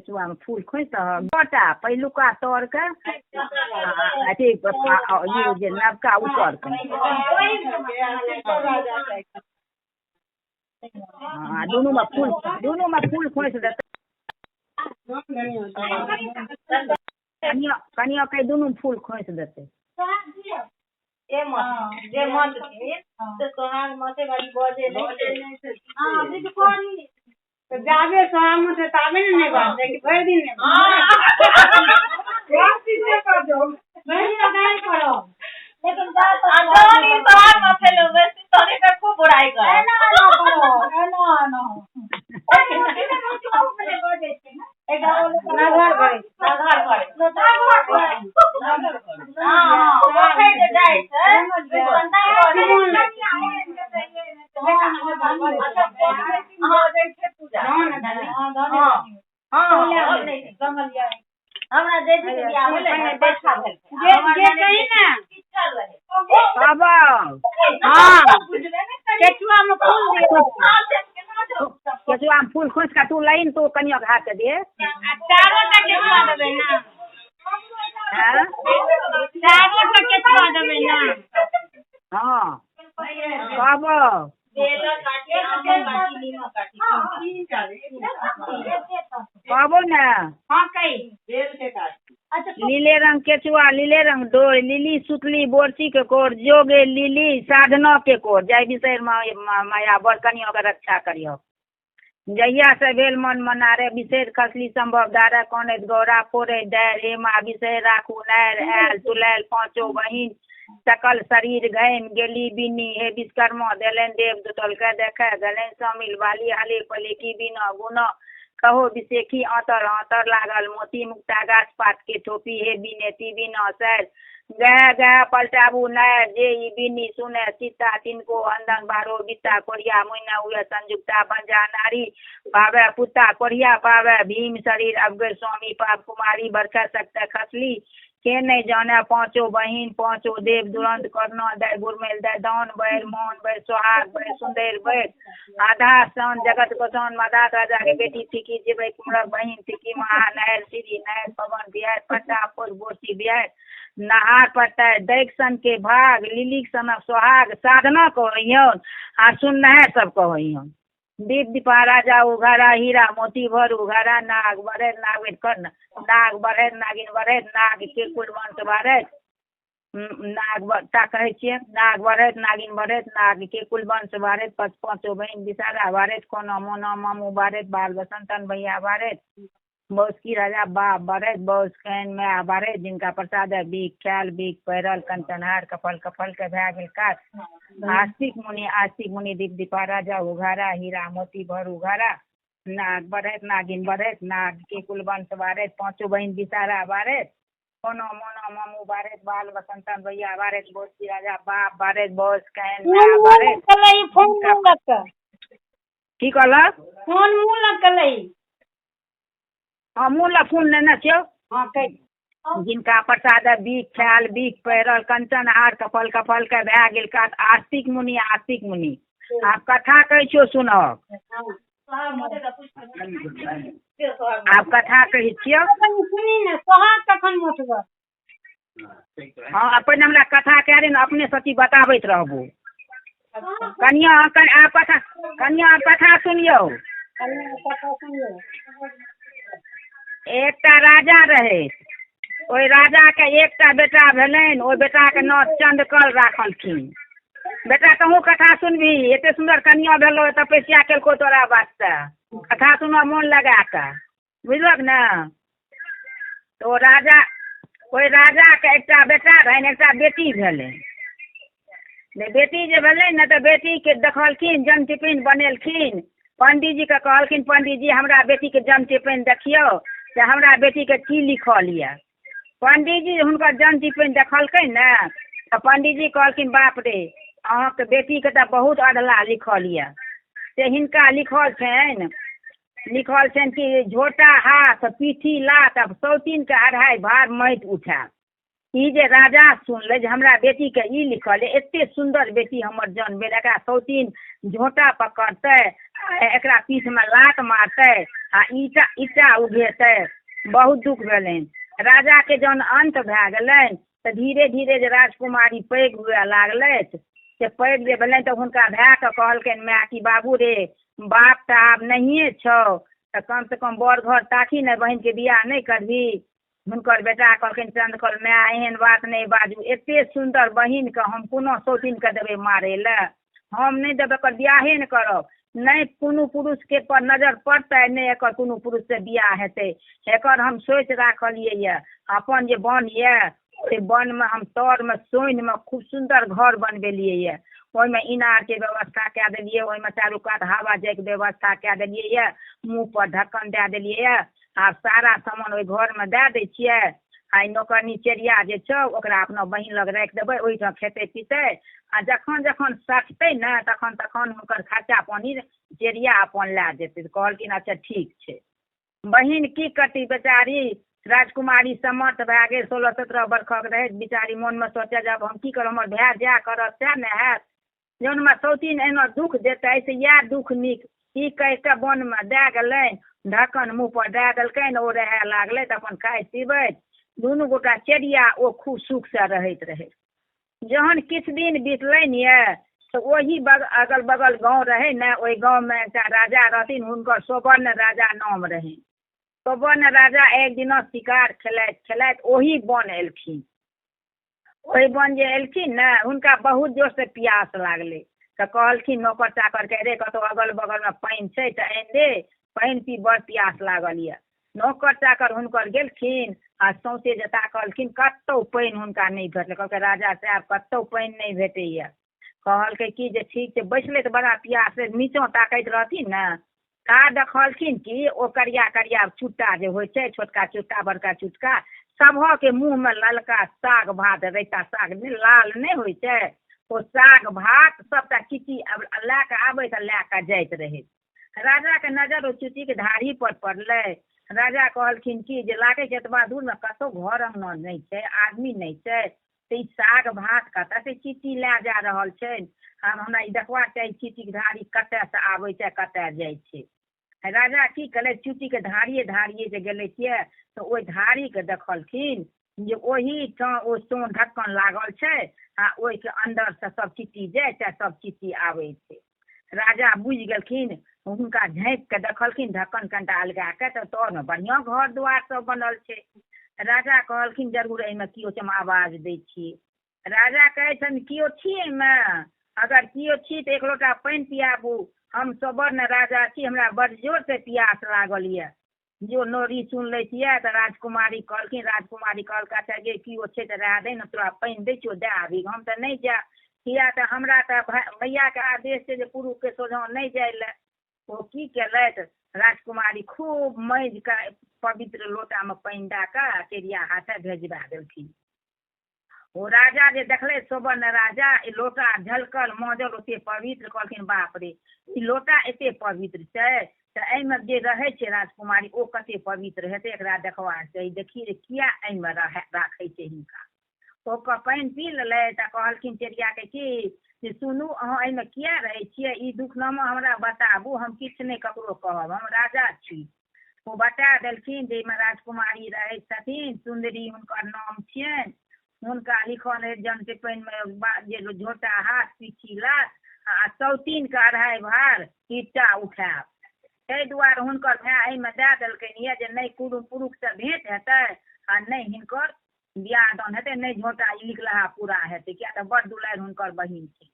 केचुआमे फूल खोसि दहक गोटा पहिलुका तरके आ अथी ई जे नवका ऊपरके। हँ, दुनूमे फूल खोसि देतै। कनिया कनिया के दुनू फूल खोसि देतै। जे मत से सोहाग मथे वाली बजे नहि। जाबे सोहाग मथे ताबे ने नहि बाजतै कि भरि दिन नहि? भरि दिन गारि करब। लेकिन जहन ई सोहाग मथे लेबै तहन एकर खूब बुराइ करब। एना एना करब, एना एना। नगर भरै। नगर भरै। हँ, पोखरि जे जाइ छै तऽ नहि पूजा। हँ, हमरा जेठी के बियाह भेलै ने, बरखा भेल। जे जे कही ने। पिछल रहै। बाबा। हँ, केचुआ मे फूल दियौ। केचुआमे फूल खोसि कऽ तू लही ने, तू कनियाके हाथ दे। आ चारो टा केचुआ देबै ने? हँ। चारो टा केचुआ देबै ने? हँ, कहबो। बेलक काठी, आमक काठी, नीमक काठी। कहबो ने। हँ, कही। नीले रंग केचुआ, लीले रंग डोर, लिली सुतली बोरसी के कोर, जोगे लिली साधना के कोर, जाय बिसरि माया बड़ कनिया के रक्षा करियौ। जहिया से भेल मन मनारे, बिसरि खसली संभव धारे, कनैत गौरा फोड़े डारि, हे माँ बिसरि राखू नारि। आयल तुलायल पाँचो बहिन, सकल शरीर घामि गेली बिनी। हे विश्वकर्मा देलनि देव दूतलके देखे गेलनि शामिल बाली हाले पले की बिना गुना कहो विशेखी आंतर आंतर लागल मोती मुक्ता गाछ पात के टोपी। हे बिनेती बिना सैर गह गह पलटाबू नारि। जे ई बिनी सुने सीता तिनको अंदन बारो बित्ता कोरिया मुइना उए संयुक्ता बंजा नारी पावे पुत्ता कोरिया पावे भीम शरीर अवगर स्वामी पाप कुमारी बरखा सकते खसली के नहि जाने। पाँचो बहिन पाँचो देव दुरंत करना दय गुरमेल दय दान बैर मान बैर सोहाग बैर सुंदर बैर आधा सन जगत गोसाउन मदात राजा के बेटी थिकी जेबै कुमरक बहिन थिकी महा नहर श्री नहर पवन बिहार पट्टा पोर बोसी बिहार नहार पट्टा दैक सन के भाग लिलीक सनक सोहाग साधना कहैयौन आ सुननाहे सब कहैयौन। दीप दीपा राजा उघारा हीरा मोती भर उघारा, नाग बढ़ैत नागिन कर नाग बढ़ैत नागिन बढ़ैत नाग के कुलवंश बढ़ैत नाग टा कहै छियै। नाग बढ़ैत नागिन बढ़ैत नाग के कुलवंश बढ़ैत, पाँच पाँचो बहिन विषारा बढ़ैत, कोना मोना मामू बढ़ैत, बाल बसंतन भैया बढ़ैत, बौसकी राजा बाप बढ़ैत, बौसकैन माय बढ़ैत, जिनका प्रसाद बीख खायल बीख पहिरल कंचनहार कफल कफल के भए गेल काज। आस्तिक मुनि आस्तिक मुनि दीप दीपा राजा उघारा हीरा मोती भर उघारा, नाग बढ़ैत नागिन बढ़ैत नाग के कुलवंश बढ़ैत, पाँचो बहिन विषारा बढ़ैत, कोनो मोनो मामू बढ़ैत, बाल बसंतन भैया बढ़ैत, बौसकी राजा बाप बढ़ैत, बौसकैन माय बढ़ैत। फोन मुँह लग कऽ। की कहलक? फोन मुँह लग कऽ लही। हँ, मुँह लग फोन लेने छियौ। हँ, कहि। जिनका प्रसाद बीख खायल बीख पहिरल कंचन हार कफल कफल के भए गेल कात। आस्तिक मुनि आस्तिक मुनि आब कथा कहै छियौ, सुनहक। आब कथा कहै छियौ। सुनी ने, सोहाग कखन उठबै? हँ, पहिने हमरा कथा कए दे ने, अपने सती बताबैत रहबो। कनिया, आब कथा, कनिया, आब कथा सुनियौ। कथा सुनियौ। एकटा राजा रहै। ओहि राजाके एकटा बेटा भेलनि। ओहि बेटाके नाम चंद्रकल राखलखिन। बेटा, तहूँ कथा सुनबही? एते सुन्दर कनिया भेलौ, तपस्या केलको तोरा वास्ते। कथा सुनऽ मोन लगा कऽ, बुझलक ने? तऽ ओ राजा, ओहि राजाके एकटा बेटा रहनि, एकटा बेटी भेलै। बेटी जे भेलै ने, तऽ बेटीके देखलखिन, जन्म टिप्पणी बनेलखिन। पंडीजीके कहलखिन, "पंडीजी, हमरा बेटीके जन्म टिप्पणी देखियौ से हमरा बेटीके की लिखल यऽ।" पंडीजी हुनकर जन्म टिप्पणी देखलकै ने, तऽ पंडीजी कहलखिन, "बाप रे, अहाँके बेटीके तऽ बहुत अधलाह लिखल यऽ।" से हिनका लिखल छनि कि झोटा हाथ पीठी लात, अब सौतीनके अढ़ाइ भार माटि उठायब। ई जे राजा सुनलै जे हमरा बेटीके ई लिखल अइ, एते सुन्दर बेटी हमर जन्म भेल, एकरा सौतीन झोटा पकड़तै एकरा पीठमे लात मारतै आ ईटा ईटा उघेतै। बहुत दुःख भेलनि। राजाके जहन अन्त भए गेलनि तऽ धीरे धीरे जे राजकुमारी पैघ हुए लागलथि, से पैघ जे भेलनि तऽ हुनका भायके कहलकनि माय कि बाबू रे, बाप तऽ आब नहिए छौ, तऽ कमसँ कम बड़ घर ताकही ने, बहिनके बियाह नहि करबही। हुनकर बेटा कहलखिन चन्द्रकल, माय एहन बात नहि बाजू, एते सुन्दर बहिनके हम कोनो सौतीनके देबै मारै लए? हम नहि देबै, एकर बियाहे नहि करब। नहि कोनो पुरुषके पर नजर पड़तै, नहि एकर कोनो पुरुषसँ बियाह हेतै। एकर हम सोचि राखलियै यऽ, अपन जे वन यऽ ओहि वनमे हम तरमे सोनिमे खूब सुन्दर घर बनबेलियै यऽ, ओहिमे इनारके व्यवस्था कए देलियै, ओहिमे चारू कात हवा जाइके व्यवस्था कए देलियै यऽ, मुँह पर ढक्कन दए देलियै यऽ। आब सारा सामान ओहि घरमे दए दै छियै आ ई नौकरनी चेरिया जे छौ ओकरा अपना बहिन लग राखि देबै, ओहिठाम खेतै पीतै आ जखन जखन सठतै ने तखन तखन हुनकर खर्चा पानी चेरिया अपन लए जेतै। कहलखिन अच्छा ठीक छै। बहिन की करती बेचारी, राजकुमारी समर्थ भए गेल, 16-17 बरखक रहै बेचारी। मोनमे सोचै जे आब हम की करब, हमर भाय जएह करत सएह ने हैत, जहन हमरा सौतीन एना दुःख देतै से इएह दुःख नीक। ई कहि कऽ वनमे दए गेलनि, ढक्कन मुँह पर दए देलकनि, ओ रहए लागलै तऽ अपन खाइत पीबैत दुनू गोटा चेरिया ओ खूब सुखसँ रहैत रहै। जहन किछु दिन बितलनि यऽ तऽ ओही अगल बगल गाँव रहै ने, ओहि गाँवमे एकटा राजा रहथिन, हुनकर सुवर्ण राजा नाम रहनि। सुवर्ण राजा एक दिना शिकार खेलाइत खेलाइत ओही वन एलखिन। ओहि वन जे एलखिन ने, हुनका बहुत जोरसँ प्यास लागलै तऽ कहलखिन नौकर चाकरके, रे कतहु अगल बगलमे पानि छै तऽ आनि दे, पानि पी, बड़ प्यास लागल यऽ। नौकर चाकर हुनकर गेलखिन आ सौंसे जे ताकलखिन कतहु पानि हुनका नहि भेटलै। कहलकै राजा साहेब कतहु पानि नहि भेटैए। कहलकै कि जे ठीक छै, बैसलै तऽ बड़ा प्यास, नीचाँ ताकैत रहथिन ने, ता देखलखिन कि ओ करिया करिया चुट्टा जे होइ छै, छोटका चुट्टा बड़का चुटका, सभके मुँहमे ललका साग भात, रायता साग नहि लाल नहि होइ छै, ओ साग भात सबटा चिट्ठी लए कऽ आबैत आ लए कऽ जाइत रहै। राजाके नजर ओ चुट्टीके धारी पर पड़लै। राजा कहलखिन कि जे लागै छै एतबा दूरमे कतहु घर अङ्गना नहि छै, आदमी नहि छै, तऽ ई साग भात कतऽसँ चिट्ठी लए जा रहल छै? आब हमरा ई देखबाक चाही चिट्ठीके धारी कतऽसँ आबै छै कतऽ जाइ छै। राजा की केलथि, चुट्टीके धारिये धारिये जे गेलै तऽ ओहि धारीके देखलखिन जे ओहिठाम ओ सोन ढक्कन लागल छै आ ओहिके अन्दरसँ सब चिट्ठी जाइ छै, सब चिट्ठी आबै छै। राजा बुझि गेलखिन, हुनका झाँपि कऽ देखलखिन ढक्कन कनिटा अलगा कऽ, तऽ तरमे बढ़िआँ घर दुआर सब बनल छै। राजा कहलखिन जरूर एहिमे केओ छै, हम आवाज दै छी। राजा कहै छनि केओ छी एहिमे? अगर केओ छी तऽ एक लोटा पानि पियाबू, हम सवर्ण राजा छी, हमरा बड़ जोरसँ प्यास लागल यऽ। जो नोरी सुन लै छियै तऽ राजकुमारी कहलखिन, राजकुमारी कहलकै अच्छा गे केओ छै तऽ रहए दे ने, तोरा पानि दै छियौ, दए आबी, हम तऽ नहि जायब, किया तऽ हमरा तऽ भैयाके आदेश छै जे पुरुषके सोझाँ नहि जाइ लए। ओ की केलथि, राजकुमारी खूब माँजि कऽ पवित्र लोटामे पानि दए कऽ चेरिया हाथे भेजबा देलखिन। ओ राजा जे देखलै सुवर्ण राजा, ई लोटा झलकल माँजल ओते पवित्र, कहलखिन बाप रे ई लोटा एते पवित्र छै तऽ एहिमे जे रहै छै राजकुमारी ओ कते पवित्र हेतै, एकरा देखबाक चाही, देखी जे किया एहिमे राखै छै हिनका। ओ पानि पी लेलै तऽ कहलखिन चेरियाके कि जे सुनू अहाँ एहिमे किया रहै छियै, ई दुखनामा हमरा बताबू, हम किछु नहि ककरो कहब, हम राजा छी। ओ बता देलखिन जे एहिमे राजकुमारी रहै छथिन, सुन्दरी हुनकर नाम छियनि, हुनका लिखल रहै जनके पानिमे जे झोटा हाथ पीठी लात आ सौतीनके अढ़ाइ भार ईटा उठायब, ताहि दुआरे हुनकर भाय एहिमे दए देलकनि यऽ जे नहि कोनो पुरुषसँ भेँट हेतै आ नहि हिनकर बियाह दान हेतै, नहि झोटा ई लिखलाहा पूरा हेतै, किया तऽ बड़ दुलारि हुनकर बहिन छै।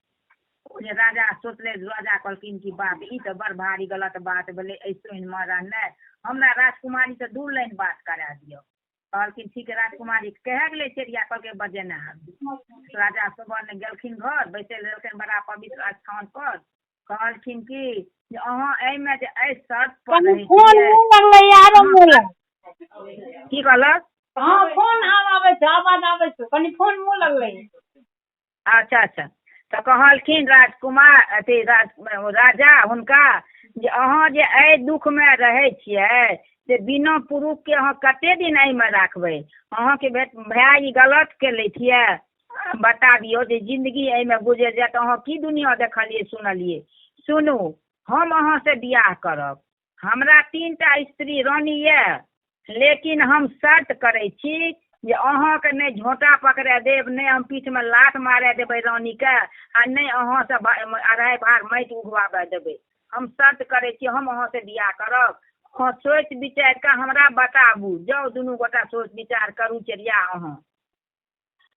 ओ जे राजा सोचलै, राजा कहलखिन कि बाप ई तऽ बड़ भारी गलत बात भेलै, एहि सोनिमे रहनाइ, हमरा राजकुमारीसँ दू लाइन बात करा दिअ। कहलखिन ठीक है, राजकुमारी कहै गेलै चेरिया, कहलकै बजेने आबी। राजा सुवर्ण गेलखिन घर, बैसै लेलखिन बड़ा पवित्र स्थान पर, कहलखिन कि जे अहाँ एहिमे जे एहि शर्त पर रहै फोन लगलै आरो मुँह की कहलक? हाँ फोन आब आबै छै, आवाज आबै छै, कनि फोन मुँह लगलै। अच्छा अच्छा, तऽ कहलखिन राजकुमार अथी राजा हुनका जे अहाँ जे एहि दुःखमे रहै छियै से बिना पुरुषके अहाँ कते दिन एहिमे राखबै? अहाँके भाय ई गलत केलथि यऽ, बता दियौ जे जिन्दगी एहिमे गुजरि जायत, अहाँ की दुनिया देखलियै सुनलियै? सुनू हम अहाँसँ बियाह करब। हमरा 3टा स्त्री रानी यऽ, लेकिन हम शर्त करै छी जे अहाँके नहि झोँटा पकड़ै देब, नहि हम पीठमे लात मारय देबै रानीके, आ नहि अहाँसँ 2.5 भार माटि उघबाबै देबै। हम शर्त करै छी हम अहाँसँ बियाह करब। अहाँ सोचि विचारि कऽ हमरा बताबू। जाउ दुनू गोटा सोच विचार करू चेरिया अहाँ।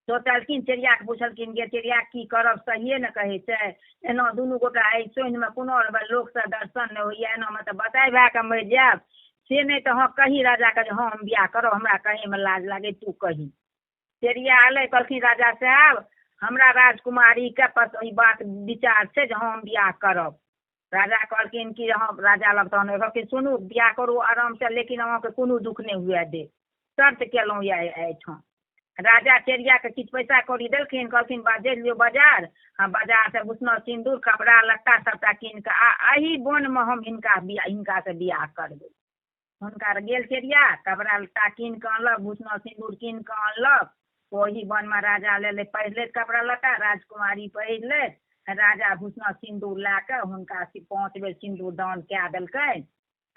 सोचलखिन, चेरियाके पुछलखिन गे चेरिया की करब, सहिए ने कहै छै, एना दुनू गोटा एहि सोनिमे कोनो लोकसँ दर्शन नहि होइए, एनामे तऽ बताइ भए कऽ मरि जायब, से नहि तऽ हँ कही राजाके जे हँ हम बियाह करब, हमरा कहैमे लाज लागै, तू कही। चेरिया एलै, कहलखिन राजा साहेब हमरा राजकुमारीके पास ई बात विचार छै जे हँ हम बियाह करब। राजा कहलखिन कि हँ, राजा लग तहन कहलखिन सुनू बियाह करू आरामसँ, लेकिन अहाँके कोनो दुःख नहि हुए देब, शर्त केलहुँ यऽ एहिठाम। राजा चेरियाके किछु पैसा कौड़ी देलखिन, कहलखिन बाजि लियौ बाजार, आ बाजारसँ बुसना सिन्दूर कपड़ा लत्ता सबटा कीन कऽ आ एहि वनमे हम हिनकासँ बियाह करबै। हुनका गेल चेरिया, कपड़ा लत्ता कीन कऽ अनलक, भूषणा सिन्दूर कीन कऽ अनलक। ओही वनमे राजा लेले पहिरलथि कपड़ा लत्ता, राजकुमारी पहिरलथि। राजा भूषणा सिन्दूर लए कऽ हुनका 5 बेर सिन्दूर दान कए देलकनि।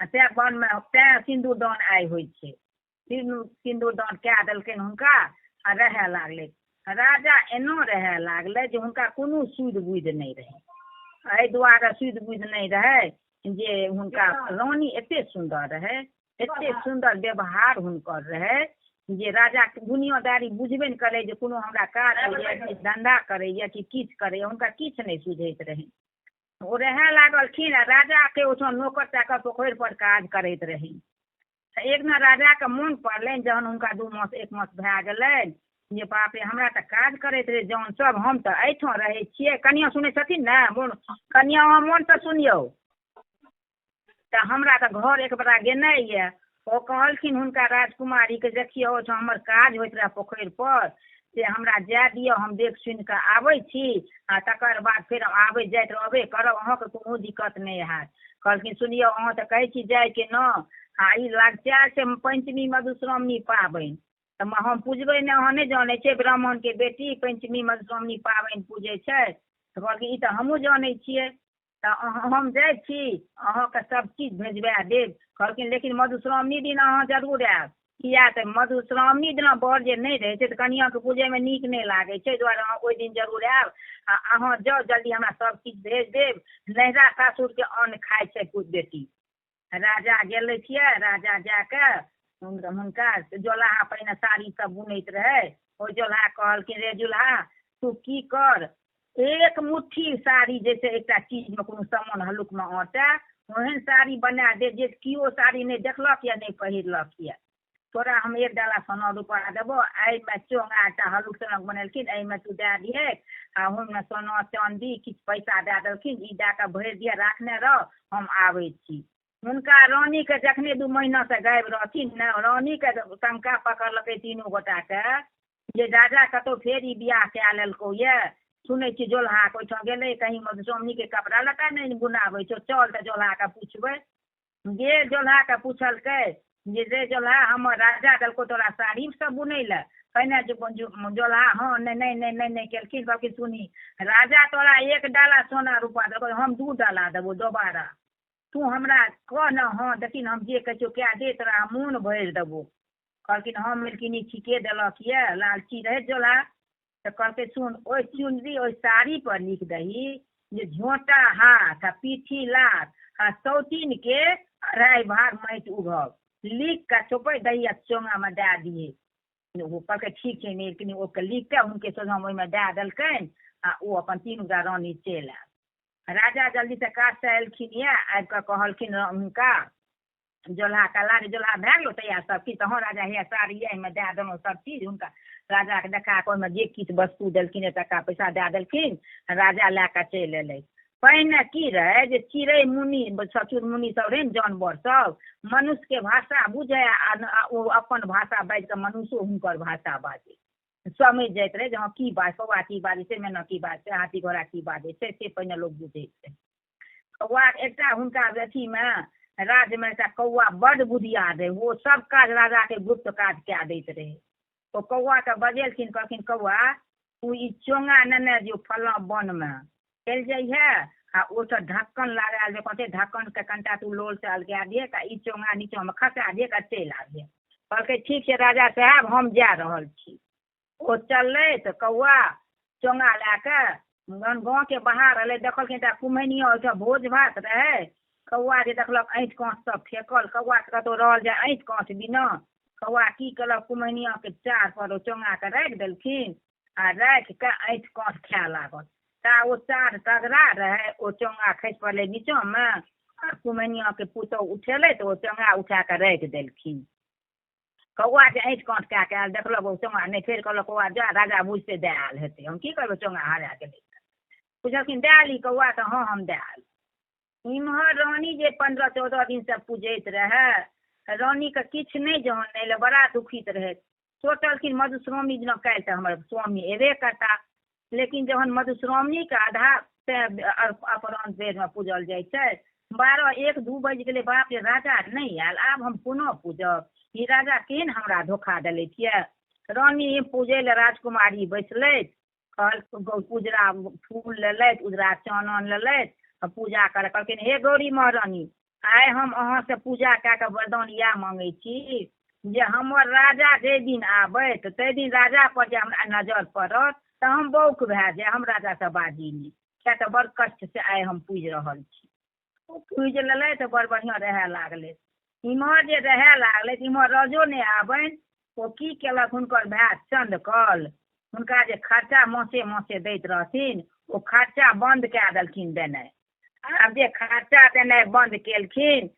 आ तैँ वनमे तैँ सिन्दूर दान आइ होइ छै। सिन्दूर दान कए देलकनि हुनका आ रहए लागलै। राजा एना रहए लागलै जे हुनका कोनो सुधि बुधि नहि रहै। एहि दुआरे सुधि बुधि नहि रहै जे हुनका रानी एते सुन्दर रहै, एते सुन्दर व्यवहार हुनकर रहै जे राजा दुनियादारी बुझबे नहि करै जे कोनो हमरा काज होइए कि धन्धा करैए कि किछु करैए, हुनका किछु नहि सुझैत रहै। ओ रहए लागलखिन आ राजाके ओहिठाम नौकर चाकर पोखरि पर काज करैत रहै। एक दिना राजाके मोन पड़लनि जहन हुनका 2 मास 1 मास भए गेलनि जे बाप रे हमरा तऽ काज करैत रहै जौन सब, हम तऽ एहिठाम रहै छियै। कनिया सुनै छथिन ने? मोन कनिया अहाँ मोनसँ सुनियौ। तऽ हमरा तऽ घर एक बड़ा गेनाइ यऽ। ओ कहलखिन हुनका राजकुमारीके देखियौ ओहिठाम हमर काज होइत रहए पोखरि पर, से हमरा जाय दिअ, हम देख सुनि कऽ आबै छी आ तकर बाद फेर हम आबै जाइत रहबे करब, अहाँके कोनो दिक्कत नहि हैत। कहलखिन सुनियौ अहाँ तऽ कहै छी जायके न, आ ई लगचायल छै पंचमी मधुश्रावणी पाबनि, तऽ हम पूजबै नहि, अहाँ नहि जानै छियै ब्राह्मणके बेटी पंचमी मधुश्रावणी पाबनि पूजै छै? तऽ कहलखिन ई तऽ हमहूँ जानै छियै, तऽ हम जाइ छी अहाँके सब चीज भेजबा देब। कहलखिन लेकिन मधुश्रावणी दिन अहाँ जरूर आयब, किया तऽ मधुश्रावणी दिना बर जे नहि रहै छै तऽ कनिआँके पूजैमे नीक नहि लागै छै, एहि दुआरे अहाँ ओहि दिन जरूर आयब आ अहाँ जाउ जल्दी हमरा सब चीज भेज देब। नैहरा सासुरके अन्न खाइ छै बेटी। राजा गेलै छियै, राजा जाकऽ हुनका जोलाहा पहिने साड़ी सब बुनैत रहै, ओहि जोलाहा कहलखिन रे जुल्हा तू की कर, 1 मुट्ठी साड़ी जैसे एकटा चीजमे कोनो सामान हल्लुकमे आँटे ओहन साड़ी बना दे जे केओ साड़ी नहि देखलक या नहि पहिरलक यऽ। तोरा हम 1 डाला सोना रुपा देबो, एहिमे चोंगा एकटा हल्लुक सनक बनेलखिन, एहिमे तू दए दिहक आ ओहिमे सोना चाँदी किछु पैसा दए देलखिन, ई दए कऽ भरि दिअ, राखने रह, हम आबै छी। हुनका रानीके जखने 2 महीनासँ गायब रहथिन ने, रानीके शंका पकड़लकै तीनू गोटाके जे राजा कतहु फेर ई बियाह कए लेलकौ यऽ, सुनै छी जोलहाके ओहिठाम गेलै कहीं मधुश्रावणीके कपड़ा लत्ता नहि बुनाबै छौ, चल तऽ जोलहाके पुछबै। जे जोलहाके पुछलकै जे रे जोलहा हमर राजा देलकौ तोरा साड़ी सब बुनै लए, पहिने जोलहा हँ नहि नहि नहि नहि नहि केलखिन। कहलखिन सुनी राजा तोरा 1 डाला सोना रुपा देलकौ, हम 2 डाला देबौ दोबारा, तू हमरा कह ने हँ, देखी हम जे कहै छियौ कए दे, तोरा मोन भरि देबौ। कहलखिन हँ मलकिनी ठीके देलक यऽ, लालची रहै जोलहा। तऽ कहलकै सुन ओहि चुनरी ओहि साड़ी पर लिख दही जे झोँटा हाथ आ पीठी लात आ सौतीनके 2.5 भार माटि उघब, लिख कऽ चोपैत दही आ चोंगामे दए दिहे। ओ कहलकै ठीक छै मलकिनी, ओ लिख कऽ हुनके सोझाँमे ओहिमे दए देलकनि आ ओ अपन 3 गोटा रानी चलि आयल। राजा जल्दीसँ काजसँ एलखिन यऽ, आबि कऽ कहलखिन हुनका जोलहा कहला रे जोलहा भए गेलौ तैयार सब किछु? हँ राजा हे साड़ी एहिमे दए देलहुँ सब चीज। हुनका राजाके देखा कऽ ओहिमे जे किछु वस्तु देलखिन टाका पैसा दए देलखिन, राजा लए कऽ चलि एलै। पहिने की रहै जे चिड़ै मुनि चुनमुनी सब रहै ने, जानवर सब मनुष्यके भाषा बुझै आ ओ अपन भाषा बाजि कऽ मनुष्यो हुनकर भाषा बाजै, समझि जाइत रहै जे हँ की बाज, कौआ की बाजै छै, मैना की बाजै छै, हाथी घोड़ा की बाजै छै, से पहिने लोक बुझैत रहै। कौआ एकटा हुनका अथीमे राज्यमे एकटा कौआ बड्ड बुधियार रहै, ओ सब काज राजाके गुप्त काज कए दैत रहै। ओ कौआके बजेलखिन, कहलखिन कौआ तू ई चोंगा नेने जो फल्लाँ वनमे चलि जइहे आ ओतऽ ढक्कन लगायल जे कहतै ढक्कनके कनिटा तू लोल से अलगा दिहक आ ई चोंगा नीचाँमे खसा दिहक आ चलि आबिहे। कहलकै ठीक छै राजा साहेब, हम जा रहल छी। ओ चललै तऽ कौआ चोंगा लए कऽ जहन गाँवके बाहर एलै, देखलखिन एकटा कुम्हैनिया ओहिठाम भोज भात रहै। कौआ जे देखलक ऐँठ काँठ सब फेकल, कौआ के कतहु रहल जाय ऐँठ काँठ बिना। कौआ की केलक, कुम्हैनियाके चार पर ओ चोंगाके राखि देलखिन आ राखि कऽ ऐँठ काँठ खाए लागल। ता ओ चार तगड़ा रहै, ओ चोंगा खसि पड़लै नीचाँमे आ कुम्हैनियाके पुतोहु उठेलै तऽ ओ चोंगा उठा कऽ राखि देलखिन। कौआ जे ऐँठ काँठ कए कऽ आयल, देखलक ओ चोंगा नहि, फेर कहलक कौआ जा राजा बुझते दए आयल हेतै, हम की करबै चोंगा हरा गेलै। पुछलखिन दए आली कौआ? तऽ हँ हम दए आयल। इम्हर रानी जे 15-14 दिनसँ पूजैत रहए, रानीके किछु नहि जहन नहि एलै, बड़ा दुखित रहै। सोचलखिन मधुश्रावणी दिना काल्हि तऽ हमर स्वामी एबे करता, लेकिन जहन मधुश्रावणीके आधा अपराह्न बेरमे पूजल जाइ छै, 12-1-2 बाजि गेलै। बाप रे, राजा नहि आयल, आब हम पुनः पूजब, ई राजा केहन हमरा धोखा देलथि यऽ। रानी पूजै लए राजकुमारी बैसलथि, कहल उजरा फूल लेलथि, उजरा चानन लेलथि आ पूजा करऽ कहलखिन हे गौरी महारानी, आइ हम अहाँसँ पूजा कए कऽ वरदान इएह माँगै छी जे हमर राजा जाहि दिन आबथि ताहि दिन राजा पर जे हमरा नजर पड़त तऽ हम बौक भए जाय, हम राजासँ बाजी नहि, किएक तऽ बड़ कष्टसँ आइ हम पूजि रहल छी। ओ पूजि लेलथि तऽ बड़ बढ़िआँ रहए लागलै। इम्हर जे रहए लागलै तऽ इम्हर रजो नहि आबनि। ओ की केलक, हुनकर भाय चंद्रकल हुनका जे खर्चा मासे मासे दैत रहथिन ओ खर्चा बन्द कए देलखिन देनाइ। आब जे खर्चा देनाइ बन्द केलखिन,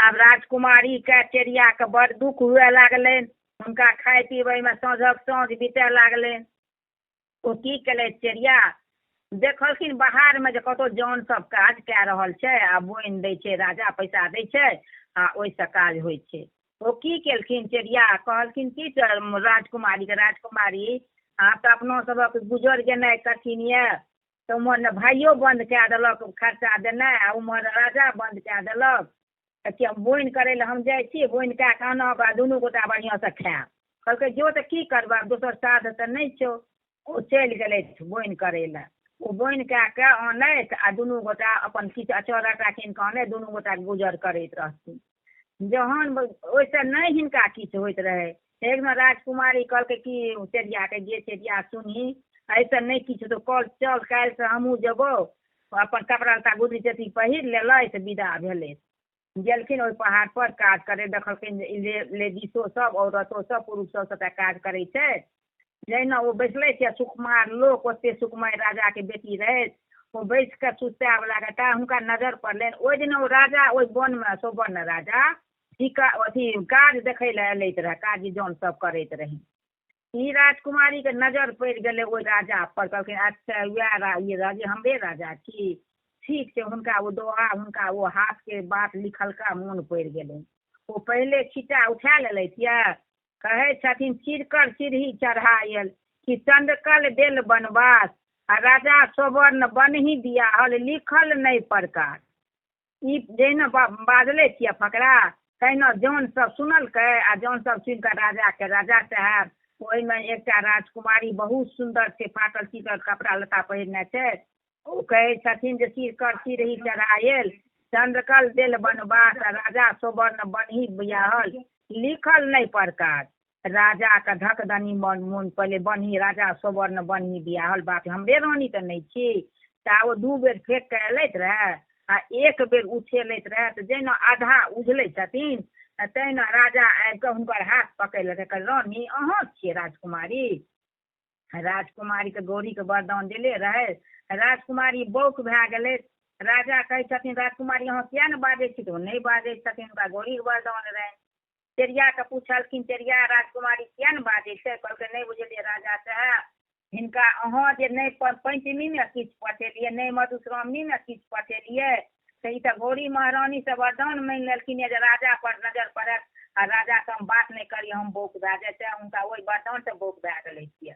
आब राजकुमारीके चेरियाके बड़ दुःख हुए लागलनि। हुनका खाय पीबैमे साँझक साँझ बीतय लागलनि। ओ की केलथि चेरिया, देखलखिन बाहरमे जे कतहु जन सब काज कए रहल छै आ बोनि दै छै, राजा पैसा दै छै आ ओहिसँ काज होइ छै। ओ की केलखिन चेरिया, कहलखिन की राजकुमारीके, राजकुमारी आब तऽ अपनो सबक गुजर गेनाइ कठिन यऽ, तऽ उम्हर ने भाइयो बन्द कए देलक खर्चा देनाइ आ उम्हर राजा बन्द कए देलक, तऽ कि हम बोनि करै लए हम जाइ छी, बोनि कए कऽ आनब आ दुनू गोटा बढ़िआँसँ खायब। कहलकै जो तऽ की करबै, आब दोसर साध तऽ नहि छौ। ओ चलि गेलथि बोनि करै लए। ओ बोनि कए कऽ आनथि आ दुनू गोटा अपन किछु अचार आटा कीन कऽ आनथि, दुनू गोटा गुजर करैत रहथिन। जहन ओहिसँ नहि हिनका किछु होइत रहै, एक दिना राजकुमारी कहलकै कि चेरियाके, गे चेरिया सुनही, एहिसँ नहि किछु हेतौ, कल चल काल्हिसँ हमहूँ जेबौ। अपन कपड़ा लत्ता गुदरी चेती पहिर लेलथि, विदा भेलै। गेलखिन ओहि पहाड़ पर काज करै, देखलखिन जे लेडीजो सब, औरतो सब, पुरुष सब सबटा काज करै छै। जहिना ओ बैसलै छै सुकुमार लोक, ओते सुकुमार राजाके बेटी रहै, ओ बैस कऽ सुताबला ता हुनका नजर पड़लनि। ओहि दिन ओ राजा ओहि वनमे सुवर्ण राजा अथी काज देखै लए एलैत रहए, काज जन सब करैत रहै। ई राजकुमारीके नजर पड़ि गेलै ओहि राजा पर। कहलखिन अच्छा उएह ई राजे हमरे राजा छी, ठीक छै। हुनका ओ दोहा, हुनका ओ हाथके बात लिखलका मोन पड़ि गेलनि। ओ पहिले छिट्टा उठा लेलथि यऽ, कहै छथिन चिरकर चिरही चढ़ायल कि चंद्रकल देल बनवास आ राजा सुवर्ण बनही बियाहल लिखल नहि प्रकार। ई जहिना बाजले छियै फकरा, तहिना जन सब सुनलकै आ जन सब सुनि कऽ राजाके, राजा साहेब ओहिमे एकटा राजकुमारी बहुत सुन्दर छै, फाटल चिटल कपड़ा लत्ता पहिरने छै। ओ कहै छथिन जे चिरकर चिरही चढ़ायल चंद्रकल देल बनवास आ राजा सुवर्ण बनही बियाहल लिखल नहि प्रकार। राजाके धक दनी मन मोन पहिले बनही राजा सुवर्ण बनही बियाहल, बाप हमरे रानी तऽ नहि छी। ता ओ 2 बेर फेक कऽ एलथि रहए आ 1 बेर उठेलथि रहए, तऽ जहिना आधा उझलै छथिन तहिना राजा आबि कऽ हुनकर हाथ पकड़ि लेलकै, कहल रानी अहाँ छियै राजकुमारी। राजकुमारीके गौरीके वरदान देले रहै। राजकुमारी बौक भए गेलै। राजा कहै छथिन राजकुमारी अहाँ किया ने बाजै छी? तऽ ओ नहि बाजै छथिन, हुनका गौरीके वरदान रहनि। चेरियाके पुछलखिन, चेरिया राजकुमारी किया ने बाजै छै? कहलकै नहि बुझलियै राजा साहेब, हिनका अहाँ जे नहि पंचमीमे किछु पठेलियै, नहि मधुश्रावणीमे किछु पठेलियै, तऽ ई तऽ गौरी महारानीसँ वरदान मानि लेलखिन जे राजा पर नजर पड़त आ राजासँ हम बात नहि करी, हम बौक भए जाइ छै। हुनका ओहि वरदानसँ बौक भए गेलै।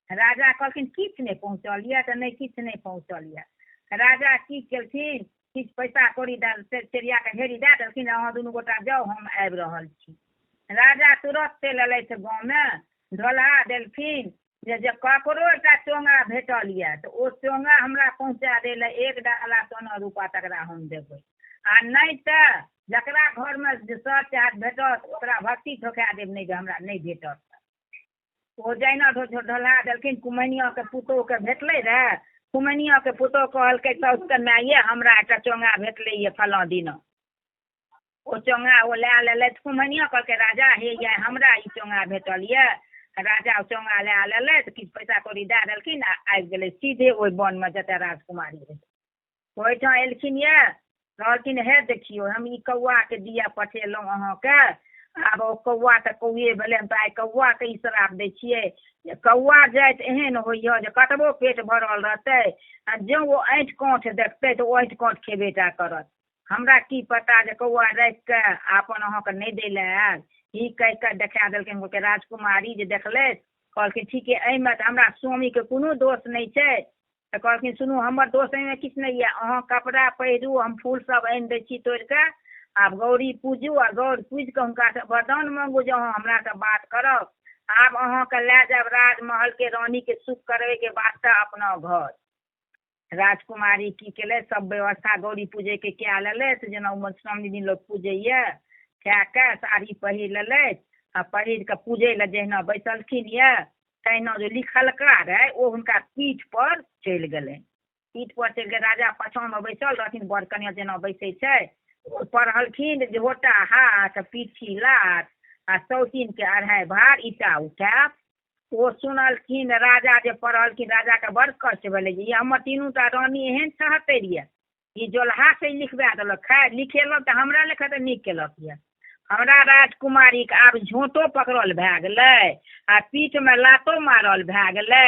राजा कहलखिन किछु नहि पहुँचल यऽ? तऽ नहि, किछु नहि पहुँचल यऽ। राजा की केलखिन, किछु पैसा कौड़ी दए चेरियाके ढेरी दए देलखिन, अहाँ दुनू गोटा जाउ, हम आबि रहल छी। राजा तुरत चलि एलथि गाँवमे, ढोलहा देलखिन, जे ककरो एकटा चोंगा भेटल यऽ तऽ ओ चोंगा हमरा पहुँचा दै लए एक डाला सोना रूपा तकरा हम देबै, आ नहि तऽ जकरा घरमे सर चाहत भेटत ओकरा भक्ति ठोका देब, नहि जे हमरा नहि भेटत। ओ जहिना ढोला देलखिन, कुमैनियाके पुतोहके भेटलै रहए। कुमैनियाके पुतोह कहलकै साउसके, माये हमरा एकटा चोंगा भेटलै यऽ फलाँ दिना। ओ चोंगा ओ लए लेलथि। कुमैनिया कहलकै, राजा हे ये हमरा ई चोंगा भेटल यऽ। राजा ओ चोंगा लए लेलथि, किछु पैसा कौड़ी दए देलखिन आ आबि गेलै सीधे ओहि वनमे जतऽ राजकुमारी रहै। ओहिठाम एलखिन यऽ, कहलखिन हे देखियौ हम ई कौआके दिया पठेलहुँ अहाँके, आब ओ कौआ तऽ कौए भेलै, हम तऽ आइ कौआके ई श्राप दै छियै जे कौआ जाति एहन होइए जे कतबो पेट भरल रहतै आ जँ ओ ऐँठ काँठ देखतै तऽ ओ ऐँठ काँठ खेबे टा करत। हमरा की पता जे कौआ राखिके आ अपन अहाँके नहि दै लए आयल। ई कहि कऽ देखा देलखिन। कहलकै राजकुमारी जे देखलथि, कहलखिन ठीके एहिमे तऽ हमरा स्वामीके कोनो दोष नहि छै। तऽ कहलखिन सुनू हमर दोष एहिमे किछु नहि यऽ, अहाँ कपड़ा पहिरू, हम फूल सब आनि दै छी तोड़िके, आब गौरी पूजू आ गौर पूजिके हुनकासँ वरदान मांगू जे अहाँ हमरासँ बात करब। आब अहाँके लए जायब राजमहलके रानीके सुख करबैके वास्ते अपना घर। राजकुमारी की केलथि, सब व्यवस्था गौरी पूजैके कए लेलथि, जेना मधुश्रावणी दिन लोक पूजैए, कए कऽ साड़ी पहिर लेलथि आ पहिर कऽ पूजै लए जहिना बैसलखिन यऽ तहिना जे लिखलका रहै ओ हुनका पीठ पर चलि गेलनि। पीठ पर चलि गेल, राजा पाछाँमे बैसल रहथिन, बर कनिया जेना बैसै छै। ओ पढ़लखिन जे होटा हाथ पीठी लात आ सौतीनके अढ़ाइ भार ईटा उठायब। ओ सुनलखिन राजा जे पढ़लखिन, राजाके बड़ कष्ट भेलै जे ई हमर तीनू टा रानी एहन छहत्तरि यऽ, ई जोलहा से लिखबा देलक। खैर लिखेलक तऽ हमरा लेखा तऽ नीक केलक यऽ। हमरा राजकुमारीके आब झोँटो पकड़ल भए गेलै आ पीठमे लातो मारल भए गेलै,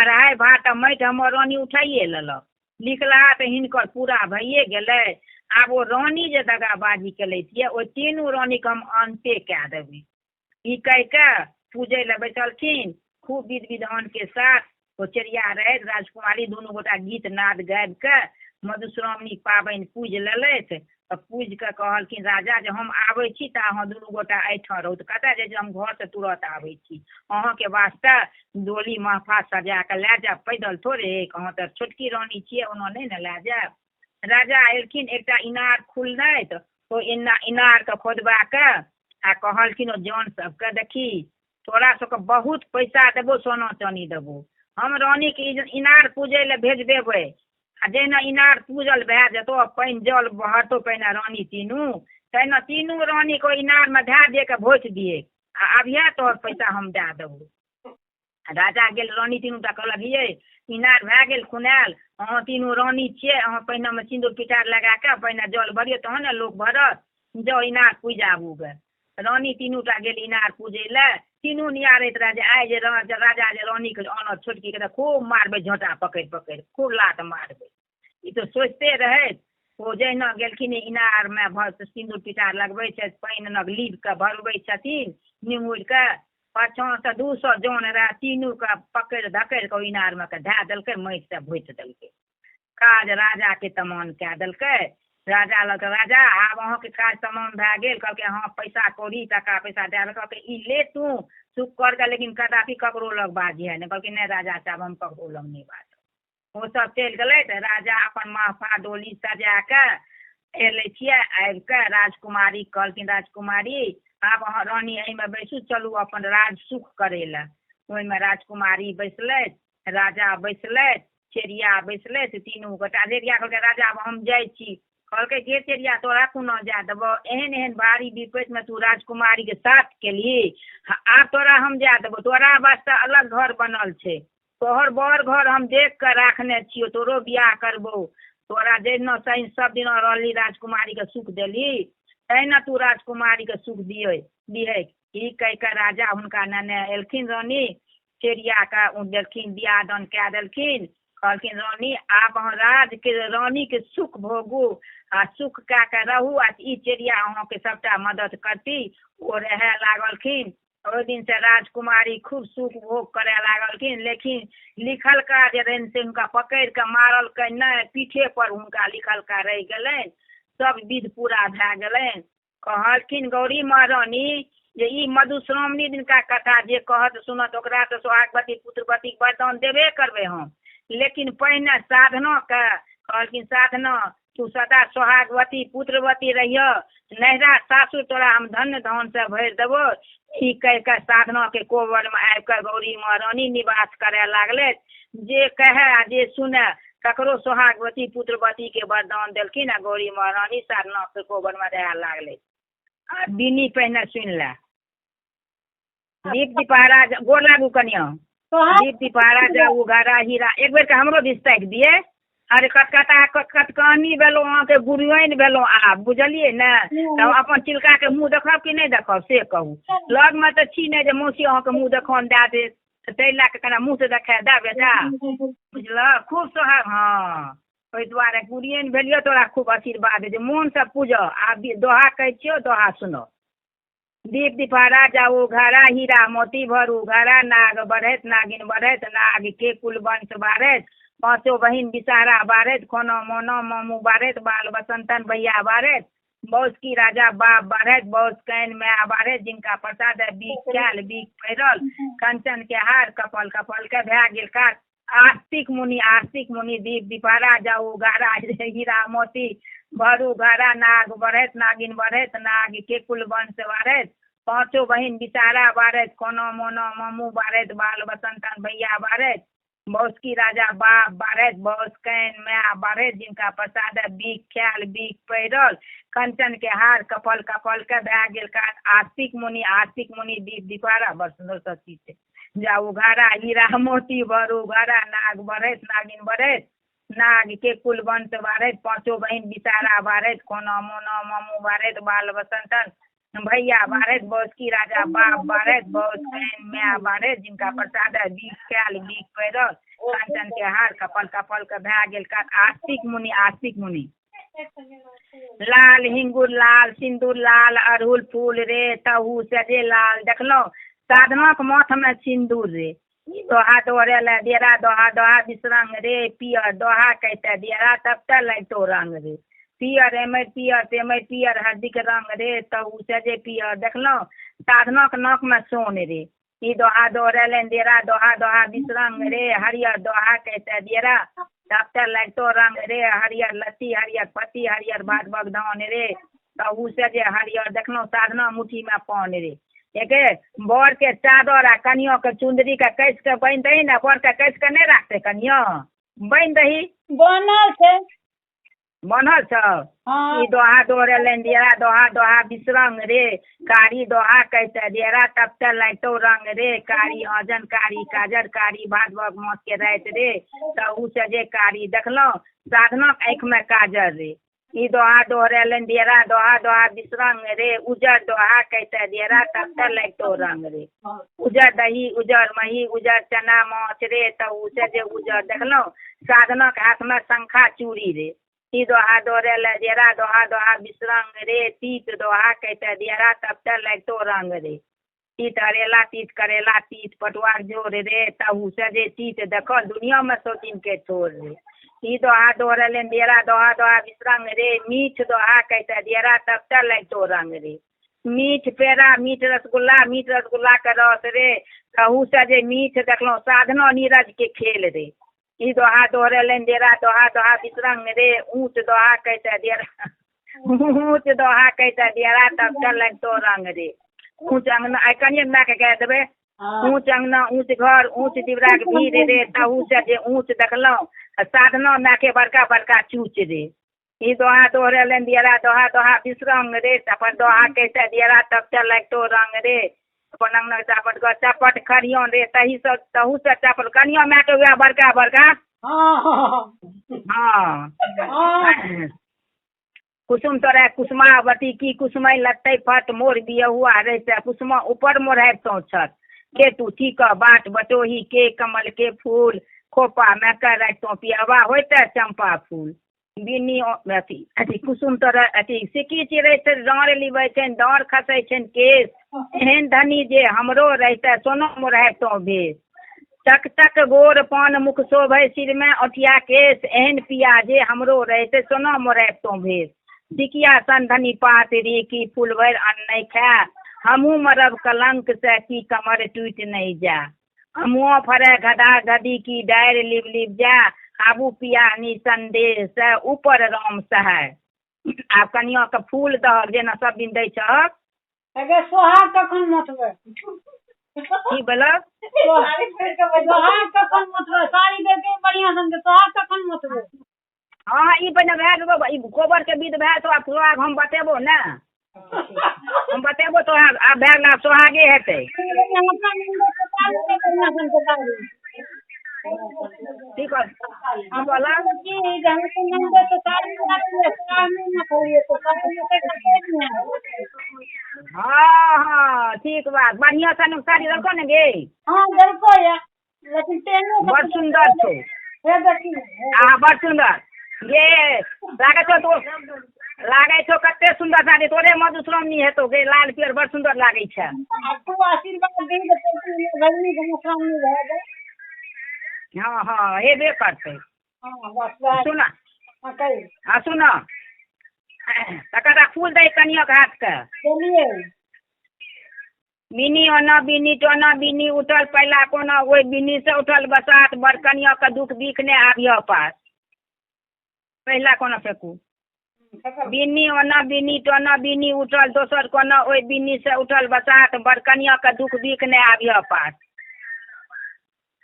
अढ़ाइ भात माटि हमर रानी उठाइए लेलक, लिखलहा तऽ हिनकर पूरा भइए गेलै। आब ओ रानी जे दगाबाजी केलथि यऽ ओहि तीनू रानीके हम अन्ते कए देबै। ई कहि कऽ पूजै लए बैसलखिन खूब विध विधानके साथ। ओ चेरिया रहथि राजकुमारी दुनू गोटा गीत नाद गाबि कऽ मधुश्रावणी पाबनि पूजि लेलथि। तऽ पूजि कऽ कहलखिन राजा जे हम आबै छी तऽ अहाँ दुनू गोटा एहिठाम रहू। तऽ कतऽ जाइ छी? हम घरसँ तुरत आबै छी, अहाँके वास्ते डोली महफा सजा कऽ लए जायब, पैदल थोड़े, अहाँ तऽ छोटकी रानी छियै, ओना नहि ने लए जायब। राजा एलखिन, एकटा इनार खुललथि, ओ इनारके खोदबा कऽ आ कहलखिन ओ जन सबके, देखी तोरा सबके बहुत पैसा देबो, सोना चानी देबो, हम रानीके इनार पूजै लए भेज देबै, आ जहिना इनार पूजल भए जेतौ पानि जल बहरतौ पहिने रानी तीनू, तहिना तीनू रानीके ओहि इनारमे धए दे के भोसि दियै आ अबिहे तोहर पैसा हम दए देबौ। राजा गेल, रानी तीनू टा कहलक यै इनार भए गेल खुनायल, अहाँ तीनू रानी छियै, अहाँ पहिनेमे सिन्दूर पिठार लगा कऽ पहिने जल भरियौ तहन ने लोक भरत, जाउ इनार पूजि आबू गे। रानी तीनू टा गेल इनार पूजै लए, तीनू निहारैत रहए जे आइ जे राजा जे रानीके आनत छोटकीके तऽ खूब मारबै, झोँटा पकड़ि पकड़ि खूब लात मारबै। ई तऽ सोचिते रहथि। ओ जहिना गेलखिन इनारमे सिन्दूर पिठार लगबै छथि, पानि नग लीप कऽ भरबै छथिन निहुरि कऽ, पाछाँसँ 200 जन रहए, तीनूके पकड़ि धकड़ि कऽ ओहि इनारमे कऽ धए देलकै, माटिसँ भोसि देलकै। काज राजाके तमान कए देलकै। राजा लग, राजा आब अहाँके काज तमाम भए गेल। कहलकै हँ पैसा कौड़ी टाका पैसा दए देलकै। कहलकै ई ले तू सुख कर कऽ, लेकिन कदापि ककरो लग बाजिहे नहि। कहलकै नहि राजा साहब हम ककरो लग नहि बाजब। ओ सब चलि गेलै तऽ राजा अपन महफा डोली सजा कऽ एलै छियै। आबि कऽ राजकुमारी कहलखिन राजकुमारी आब अहाँ रानी एहिमे बैसू, चलू अपन राज सुख करै लए। ओहिमे राजकुमारी बैसलथि, राजा बैसलथि, चेरिया बैसलथि, तीनू गोटा। चेरिया कहलकै राजा आब हम जाइ छी। कहलकै गे चेरिया तोरा कोना जाय देबौ, एहन एहन भारी विपत्तिमे तू राजकुमारीके साथ केलही, आब तोरा हम जाय देबौ, तोरा वास्ते अलग घर बनल छै, तोहर बड़ घर हम देख कऽ राखने छियौ, तोरो बियाह करबौ, तोरा जहिना सही सब दिना रहली राजकुमारीके सुख देली तहिना तू राजकुमारीके सुख दियै दिहै। ई कहि कऽ राजा हुनका नेने एलखिन। रानी चेरियाके ओ देलखिन, बियाह दान कए देलखिन। कहलखिन रानी आब अहाँ राजके रानीके सुख भोगू आ सुख कए कऽ रहू, आ ई चेरिया अहाँके सबटा मदद करती। ओ रहए लागलखिन। ओहि दिनसँ राजकुमारी खूब सुख भोग करए लागलखिन। लेकिन लिखलका जे रहनि से हुनका पकड़ि कऽ मारलकै नहि, पीठे पर हुनका लिखलका रहि गेलनि। सब विध पूरा भए गेलनि। कहलखिन गौरी महारानी जे ई मधुश्रावणी दिनका कथा जे कहत सुनत ओकरा तऽ सोहागवती पुत्रवतीके वरदान देबे करबै हम। लेकिन पहिने साधनाके कहलखिन, साधना तू सदा सोहागवती पुत्रवती रहिह, नैहरा सासुर तोरा हम धन धानसँ भरि देबो। ई कहि कऽ साधनाके कोबरमे आबि कऽ गौरी महारानी निवास करय लागलै। जे कहै आ जे सुनै तकरो सोहागवती पुत्रवतीके वरदान देलखिन आ गौरी महारानी साधनाके कोबरमे रहय लागलै। आ बिनी पहिने सुनि ले। दीप दीपारा गोर लागू कनिया। दीप दीपारा जाऊ घरा हीरा एक बेर के हमरो दिस ताकि दिए। अरे कटकटा कटकनी भेलहुँ, अहाँके गुरुआइन भेलहुँ आब, बुझलियै ने? तब अपन चिलकाके मुँह देखब कि नहि देखब से कहू। लगमे तऽ छी नहि जे मौसी अहाँके मुँह देखन दए देत, ताहि लए कऽ कनि मुँह तऽ देखा दए बेटा, बुझलह? खूब सोहाग। हँ, ओहि दुआरे गुरुआइन भेलियौ, तोरा खूब आशीर्वाद जे मोनसँ पूजह। आब दोहा कहै छियौ, दोहा सुनह। दीप दीपारा जाऊ घरा हीरा मोती भरू घरा, नाग बढ़ैत नागिन बढ़ैत, नाग के कुल वंश बाढ़ैत, पाँचो बहिन विषहरा बाढ़ैत, खोना मोना मामू बाढ़ैत, बाल बसंतन भैया बाढ़ैत, बौसकी राजा बाप बाढ़ैत, बौस can my बाढ़ैत, जिनका प्रसाद बीख खायल बीख पहिरल, कंचन के हार कपल कपल के भए गेल काज। आस्तिक मुनि आस्तिक मुनि दीप दीपारा जाऊ गारा हीरा मोती भरू घरा, नाग बढ़ैत नागिन बढ़ैत, नाग के कुल वंश बाढ़ैत, पाँचो बहिन विषहरा बाढ़ैत, कोनो मोनो मामू बाढ़ैत, बाल बसंतन भैया बाढ़ैत, बौसकी राजा बाप बाढ़ैत, बौस can my बाढ़ैत, जिनका प्रसाद बीख खायल बीख पहिरल, कंचन के हार कपल कपल के भए गेल काज। आस्तिक मुनि आस्तिक मुनि दीप दीपारा। बड़ सुन्दर सब चीज छै। जाऊ घरा हीरा मोती भरू घरा, नाग बढ़ैत नागिन बढ़ैत, नाग के कुल वंश बाढ़ैत, पाँचो बहिन विषहरा बाढ़ैत, कोना मोना मामू बाढ़ैत, बाल बसंतन भैया बाढ़ैत, बौसकी राजा बाप बाढ़ैत, बौस can my बाढ़ैत, जिनका प्रसाद बीख खायल बीख पहिरल, कंचन के हार कपल कपल के भए गेल काज। आस्तिक मुनि आस्तिक मुनि लाल हिंगुर लाल सिन्दूर लाल अड़हुल फूल रे तहु सजे लाल। देखलहुँ साधनाक माथमे सिन्दूर रे। ई दोहा दोहरे ले डेरा दोहा दोहा विश्रंग रे, पियर दोहा कहते डेरा तब तऽ लगितो रंग रे, पियर एमर पियर तेमर पियर हरदिक रंग रे तहु सजे पियर। देखलहुँ साधनाक नाकमे सोन रे। ई दोहा दोहरेलनि डेरा दोहा दोहा विश्रंग रे, हरियर दोहा कहते डेरा तब तऽ लगितो रंग रे, हरियर लत्ती हरियर पत्ती हरियर भादवक धान रे तहु से जे हरियर। देखलहुँ साधना मुट्ठीमे पान रे। एके बर के चादर आ कनियो के चुंदरी के कसि के बान्हि दही ने, बर के कसि के नहि राखतै कनियो, बान्हि दही। बनल छै। बनल छौ। हँ। ई दोहा दोहरेलनि डेरा दोहा दोहा विश्रंग रे, कारी दोहा कहते डेरा तब तऽ लगितौ रंग रे, कारी आजन कारी काजर कारी भादवक मास के राति रे तहु से जे कारी। देखलहुँ साधनाक आँखिमे काजर रे। ई दोहा दोहरेलनि डेरा दोहा दोहा विश्रंग रे, उजर दोहा कहते डेरा तब तऽ लगितौ रंग रे, उजर दही उजर मही उजर चना माछ रे तहु से जे उजर। देखलहुँ साधनाक हाथमे शंखा चूड़ी रे। ई दोहा दोहरेले डेरा दोहा दोहा विश्रंग रे, तीत दोहा कहते डेरा तब तऽ लगितौ रंग रे, तीत अरेला तीत करेला तीत पटुआर जोर रे तहु से जे तीत। देखल दुनियामे सौतीन के थोर रे। ई दोहा दोहरेलनि डेरा दोहा दोहा विश्रंग रे, मीठ दोहा कहते डेरा तब तऽ लगितौ रंग रे, मीठ पेड़ा मीठ रसगुल्ला मीठ रसगुल्ला के रस रे तहु से जे मीठ। देखलहुँ साधना नीरज के खेल रे। ई दोहा दोहरेलनि डेरा दोहा दोहा विश्रंग रे, ऊँच दोहा कहते डेरा ऊँच दोहा कहते डेरा तब तऽ लगितौ रंग रे, ऊँच अंगना आइ कनिये मायके गाय देबै, ऊँच अंगना ऊँच घर ऊँच दिवराके भीड़ रे तहु से जे ऊँच। देखलहुँ साधना मायके बड़का बड़का चूच रे। ई दोहा दोहरेलनि डेरा दोहा दोहा विश्रंग रे, अपन दोहा कहते डेरा तब तऽ लगितौ रंग रे, अपन अंगना चापट घर चपट खरियन रे तही से तहु से चपट कनिया मायके वएह बड़का बड़का। हँ। हँ। कुसुम तोरा कुसुमावती की कुसुमय लत्तै फट मोर बियहुआ रहिते कुसुमा ऊपर मोढ़ाबितहुँ छत के तू ठीक बाट बटोही के कमल के फूल खोपा मे के राखितहुँ पियवा होइते चंपा फूल। बिनी अथी अथी कुसुम तोरा अथी सिक्की चिड़ै छै डाँर लिबै छनि डाँर खसै छनि केश, एहन धनी जे हमरो रहिते सोनो मोढ़ाबितहुँ भेष। टक टक गोर पान मुख शोभै सिरमे औठिया केश, एहन पिया जे हमरो रहिते सोना मोढ़ाबितहुँ भेष। सिकिया सन धनी पात री की फूल भरि अन्न नहि खाय, हमहूँ मरब कलंक से की कमर टूटि नहि जा। अमुआ फड़े गधा गधी की डारि लिब लिब जा, आबू पिया निसंदेह से ऊपर राम सहाय। आब कनिया के फूल दहक जेना सब दिन दै छहक। अगे सोहाग कखन मथबै? की बोलक? सोहाग कखन मथबै? साड़ी देते बढ़िया सन के सोहाग कखन मथबै? हँ, ई पहिने भए जेतौ, ई गोबर के विध भए जेतौ। आब सोहाग हम बतेबो ने, हम बतेबो तोरा। आब भए गेल, आब सोहागे हेतै। बढ़िया सन के साड़ी। की कह की कहलक? की जे हम अपन ननदो से साड़ी मँगेलियै, सोहाग नहि मथलियै, तऽ साड़ी मथै के नहि है। हँ हँ, ठीक बात। बढ़िआँ सन साड़ी देलकौ ने गे? हँ, देलको ये, लेकिन तेहनो। बड़ सुन्दर छौ। हे देखी। आ बड़ सुन्दर गे लागै छौ तो, लागै छौ कते सुन्दर साड़ी। तोरे मधुश्रावणी हेतौ गे, लाल पियर बड़ सुन्दर लागै छै। आ तू आशीर्वाद दही तऽ भगिनी के मधुश्रावणी भए जाय। हँ हँ, हेबे करतै। हँ, बस वएह। सुन। हँ, कही। हँ, सुन, तकर बाद फूल दै कनियाके हाथके। देलियै। बिनी ओना बिनी टोना बिनी उठल पहिला कोना, ओहि बिनी से उठल बसात, बड़ कनिया के दुख बिख नहि आबिह पास। पहिला कोना फेकू। बिनी ओना बिनी टोना बिनी उठल दोसर कोना, ओहि बिनी से उठल बसात, बड़ कनिया के दुख बिख नहि आबिह पास।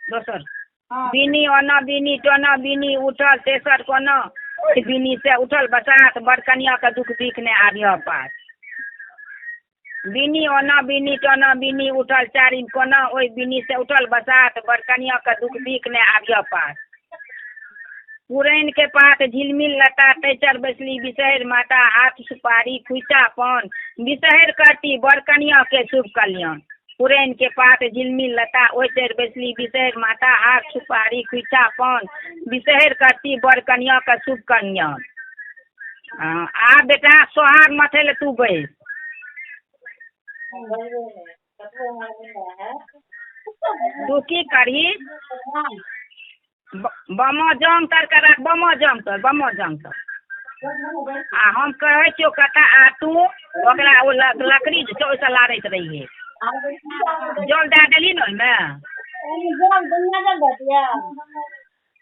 दोसर। हँ। बिनी ओना बिनी टोना बिनी उठल तेसर कोना, ओहि बिनी से उठल बसात, बड़ कनिया के दुख बिख नहि आबिह पास। बिनी ओना बिनी टोना बिनी उठल चारिम कोना, ओहि बिनी से उठल बसात, बड़ कनिया के दुख बिख नहि आबिह पास। पुरैन के पात झिलमिल लता, तैचर बैसली बिसहरि माता, हाथ सुपारी खुइचा पान, बिसहरि करती बड़ कनिया के शुभ कल्याण। पुरैन के पात झिलमिल लता, ओहि तर बैसली बिसहरि माता, हाथ सुपारी खुइचा पान, बिसहरि करती बड़ कनिया के शुभ कल्याण। हँ, आब बेटा सोहाग मथै लए तू बैस। तू की करही, बामा जांग तर के राख, बामा जांग तर, बामा जांग तर। आ हम कहै छियौ कथा, आ तू ओकरा ओ लकड़ी जे छौ ओहिसँ लारैत रहिहे। जल दए देलही ने ओहिमे? ओहिमे जल, गंगा जल दए दियै?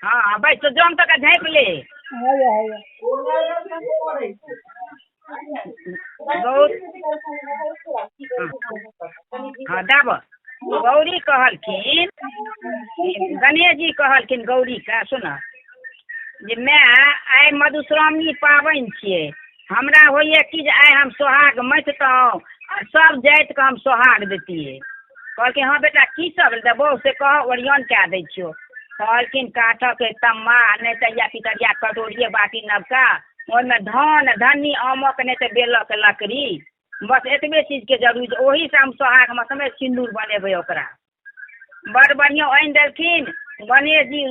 हँ, बैस तो जांग तक झाँपि ले। हैया हैया। बहुत हँ, दाब। गौरी कहलखिन, गणेश जी कहलखिन गौरीके, सुन जे माय, आइ मधुश्रावणी पाबनि छियै, हमरा होइए कि जे आइ हम सोहाग मथितहुँ आ सब जातिके हम सोहाग दैतियै। कहलखिन, हँ बेटा, की सब देबौ से कह, ओरियान कए दै छियौ। कहलखिन, काठक तम्मा, नहि तऽ या पितरिया कटोरिये बाटी नवका, ओहिमे धान धन्नी, आमक नहि तऽ बेलक लकड़ी, बस एतबे चीजके जरूरी छै, ओहीसँ हम सोहाग मथबै, सिन्दूर बनेबै ओकरा। बड़ बढ़िआँ आनि देलखिन। गणेश जी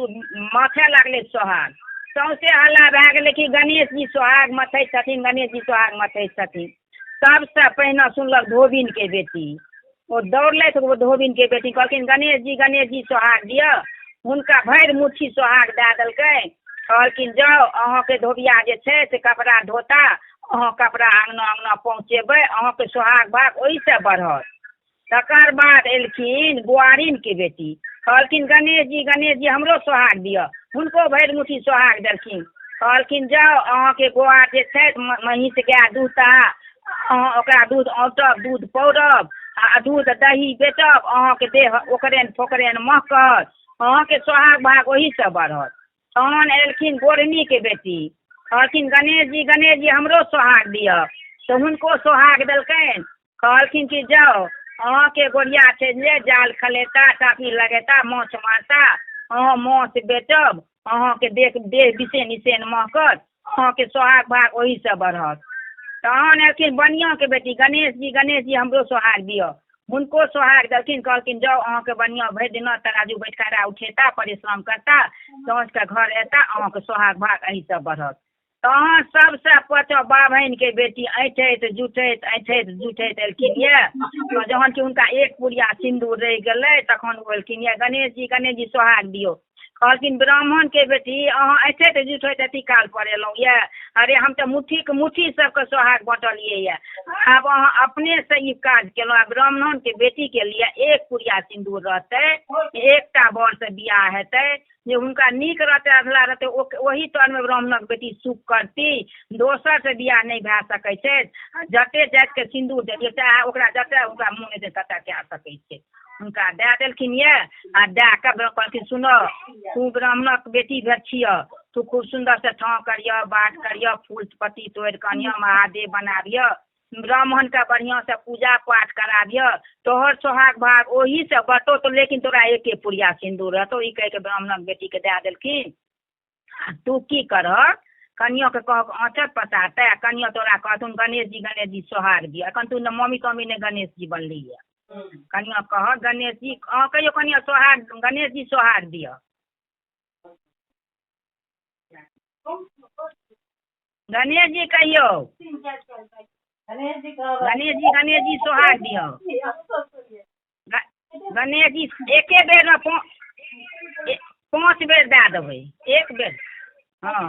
मथे लागलै सोहाग। सौँसे हल्ला भए गेलै कि गणेश जी सोहाग मथै छथिन, गणेश जी सोहाग मथै छथिन। सबसँ पहिने सुनलक धोबिनके बेटी। ओ दौड़लथि ओ धोबिनके बेटी, कहलखिन, गणेश जी, गणेश जी, सोहाग दिअ। हुनका भरि मुट्ठी सोहाग दए देलकै। कहलखिन, जाउ, अहाँके धोबिया जे छै से कपड़ा धोता, अहाँ कपड़ा अङ्गना अङ्गना पहुँचेबै, अहाँके सोहाग भाग ओहिसँ बढ़त। तकर बाद एलखिन बुआरिनके बेटी, कहलखिन, गणेश जी, गणेश जी, हमरो सोहाग दिअ। हुनको भरि मुट्ठी सोहाग देलखिन। कहलखिन, जाउ, अहाँके गोआर जे छै महीँस गाय दुहता, अहाँ ओकरा दूध औंटब, दूध पौरब आ दूध दही बेचब, अहाँके देह ओकरेन फोकरेन महकत, अहाँके सोहाग भाग ओहीसँ बढ़त। तहन एलखिन गोरनीके बेटी, कहलखिन, गणेश जी, गणेश जी, हमरो सोहाग दिअ। तऽ हुनको सोहाग देलकनि। कहलखिन कि जाउ, अहाँके गोरिया छै जे जाल खलेता, टापी लगेता, माछ मारता, अहाँ माछ बेचब, अहाँके देख देह बिसेन इसेन महकत, अहाँके सोहाग भाग ओहीसँ बढ़त। तहन एलखिन बनिआँके बेटी, गणेश जी, गणेश जी, हमरो सोहाग दिअ। हुनको सोहाग देलखिन। कहलखिन, जाउ, अहाँके बनिआँ भरि दिना तराजू बैठकारा उठेता, परिश्रम करता, साँझके घर एता, अहाँके सोहाग भाग एहिसँ बढ़त। तहन सबसँ पाछाँ बाभनिके बेटी ऐँठैत जुठैत ऐँठैत जुठैत एलखिन यऽ। जहन कि हुनका एक पुड़िया सिन्दूर रहि गेलै, तखन ओ एलखिन यऽ, गणेश जी, गणेश जी, सोहाग दियौ। कहलखिन ब्राह्मण के बेटी अहाँ ऐठैत जुठैत अथी काल पर एलहुँ यऽ। अरे हम तऽ मुट्ठीके मुट्ठी सबके सोहाग बँटलियै यऽ, आब अहाँ अपने से ई काज केलहुँ। आ ब्राह्मण के बेटी के लिए एक पुड़िया सिन्दूर रहतै, एकटा वर से बियाह हेतै, जे हुनका नीक रहतै अधला रहतै ओही तरमे ब्राह्मणक बेटी सुख करती, दोसर से बियाह नहि भए सकै छै। जते जातिके सिन्दूर देलियै चाहे ओकरा जते हुनका मोन हेतै तते कए सकै छै। हुनका दए देलखिन यऽ आ दए कऽ कहलखिन सुनऽ तू ब्राह्मणक बेटी भेल छियह, तू खूब सुन्दर से ठाँव करियह, बाट करियह, फूल पत्ती तोड़ि कऽ अनिहऽ, महादेव बनाबियह, ब्राह्मणके बढ़िआँ से पूजा पाठ कराबियह, तोहर सोहाग भाग ओही से बटो तो, लेकिन तोरा एके पुड़िया सिन्दूर रहतौ। ई कहि कऽ ब्राह्मणक बेटीके दए देलखिन। आ तू की करह, कनियोके कहक आँचर पसारतै आ कनियो तोरा कहथुन गणेश जी गणेश जी सोहाग दिअ। एखन तू ने मम्मी तम्मी नहि गणेश जी बनलियै। कनियो कह गणेश जी, अहाँ कहियौ कनियो सोहाग गणेश जी सोहाग दिअ। गणेश जी कहियौ, गणेश जी गणेश जी सोहाग दिअ। गणेश जी एके बेरमे 5 बेर दए देबै, एक बेर, हँ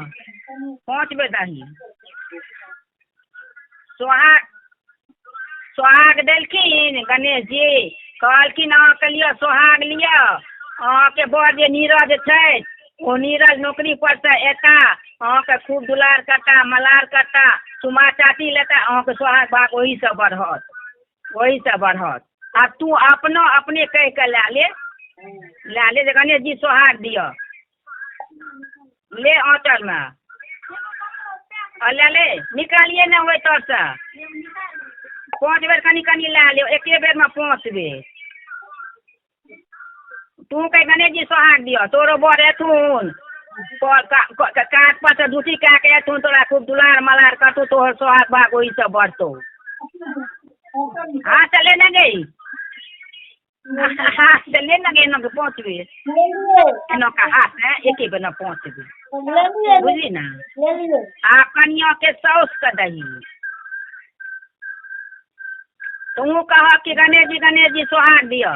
5 बेर दही। सोहाग सोहाग देलखिन गणेश जी, कहलखिन अहाँके लिअ सोहाग लिअ, अहाँके बर जे नीरज छै ओ नीरज नौकरी पर से एता, अहाँके खूब दुलार करता, मलार करता, चुमा चाटी लेता, अहाँके सोहाग भाग ओहीसँ बढ़त, ओहीसँ बढ़त। आ तू अपनो अपने कहि कऽ लए ले, लए ले जे गणेश जी सोहाग दिअ, ले आँचरमे आ लए ले, निकालिए ने ओहि तरसँ। 5 बेर कनि कनि लए लियौ, एके बेरमे 5 बेर। तू कहि गणेश जी सोहाग दिअ, तोरो बर एथुन काज पर से ड्यूटी कए के एथुन, तोरा खूब दुलार मलार करतौ, तोहर सोहाग भाग ओहीसँ बढ़तौ। हाँ चले ने गई, हाथ से ले ने गई, एना के 5 बेर एना के हाथ से एके बेर 5 बेर, बुझली ना। आ कनिया के साउस के दही, तू कह कि गणेश जी गणेश जी सोहाग दिअ।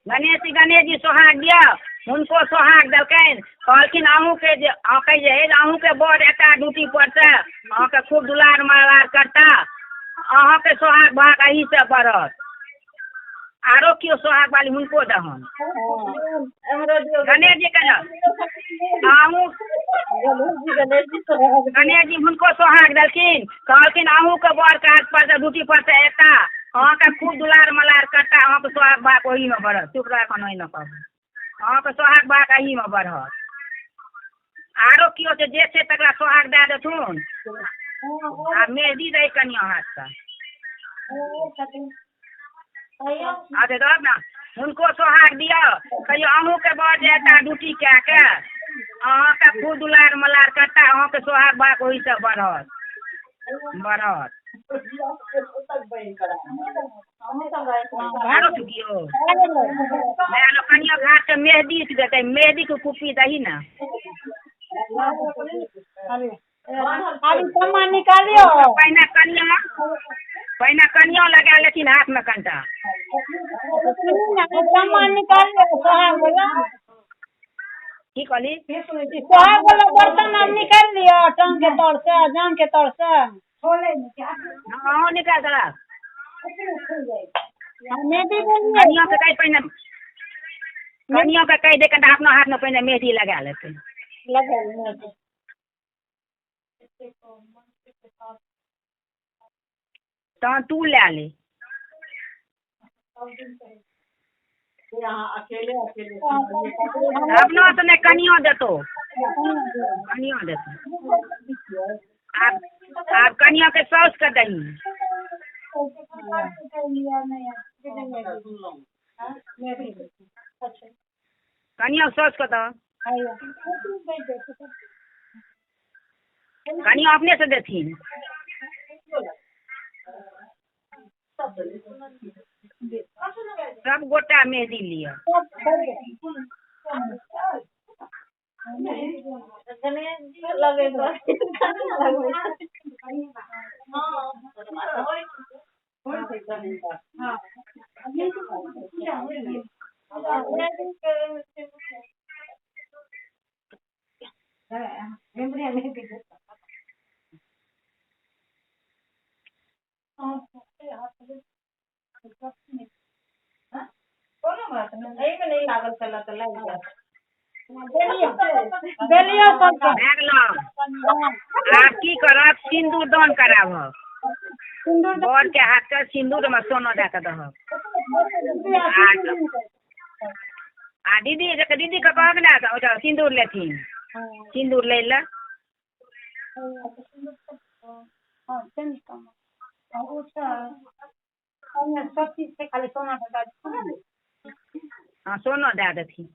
गणेश जी गणेश जी सोहाग दिअ। हुनको सोहाग देलकनि, कहलखिन अहूँके जे अहाँ कहि जे अहूँके बर एता ड्यूटी पर से, अहाँके खूब दुलार मलार करता, अहाँके सोहाग भाग एहीसँ बढ़त। आरो केओ सोहाग वाली हुनको दहन। गणेश जी के अहूँ, गणेश जी हुनको सोहाग देलखिन, कहलखिन अहूँके बर काज पर से ड्यूटी पर से एता, अहाँके खूब दुलार मलार करता, अहाँके सोहाग भाग ओहीमे बढ़त। चुप रह, एखन ओहिना कहू, अहाँके सोहाग भाग एहीमे बढ़त। आरो केओ छै जे छै तकरा सोहाग दए देथुन। आ मेहदी दै कनिया हाथसँ। अच्छा दहक ने, हुनको सोहाग दिअ। कहियो अहूँके बर जे एता ड्यूटी कए के, अहाँके खूब दुलार मलार करता, अहाँके सोहाग भाग ओहीसँ बढ़त बढ़त। आरो चुकियो कनिया हाथके मेहदी देतै, मेहदीके कुप्पी दही ने। निकालियो पहिने कनिया, पहिने कनिया लगा लेथिन हाथमे कनिटा। निकालियो सोहाग वाला। की कहली? सोहाग वाला बर्तन आब निकालि लिअ, टांग के तर से, जांग के तर से। हाँ निकाल देलक। मेहदी देलियै। कनिया के कहि पहिने, कनिया के कहि दे कनिटा अपना हाथमे पहिने मेहदी लगा लेतै। लगा मेहदी। तहन तू लए ले। अपना तऽ नहि, कनियो देतौ, कनियो देतौ। आब आब कनिया के साउस के दही। कनिया साउस के दह। कनिया अपने से देथिन। सब गोटा मेहदी लिअ। लगै लगबै। कोनो बात नहि, एहिमे नहि लागल छल तऽ लागि जायत। देलियौ सबके। भए गेलौ। आब की करब, सिन्दूर दान कराबह। सिन्दूर। बर के हाथ के सिन्दूर मे सोना दए के दहक। आ दीदी, दीदी के कहब ने तऽ ओतऽ सिन्दूर लेथिन, सिन्दूर लै लए। सब चीज छै, खाली सोना के। हँ, सोनो दए देथिन।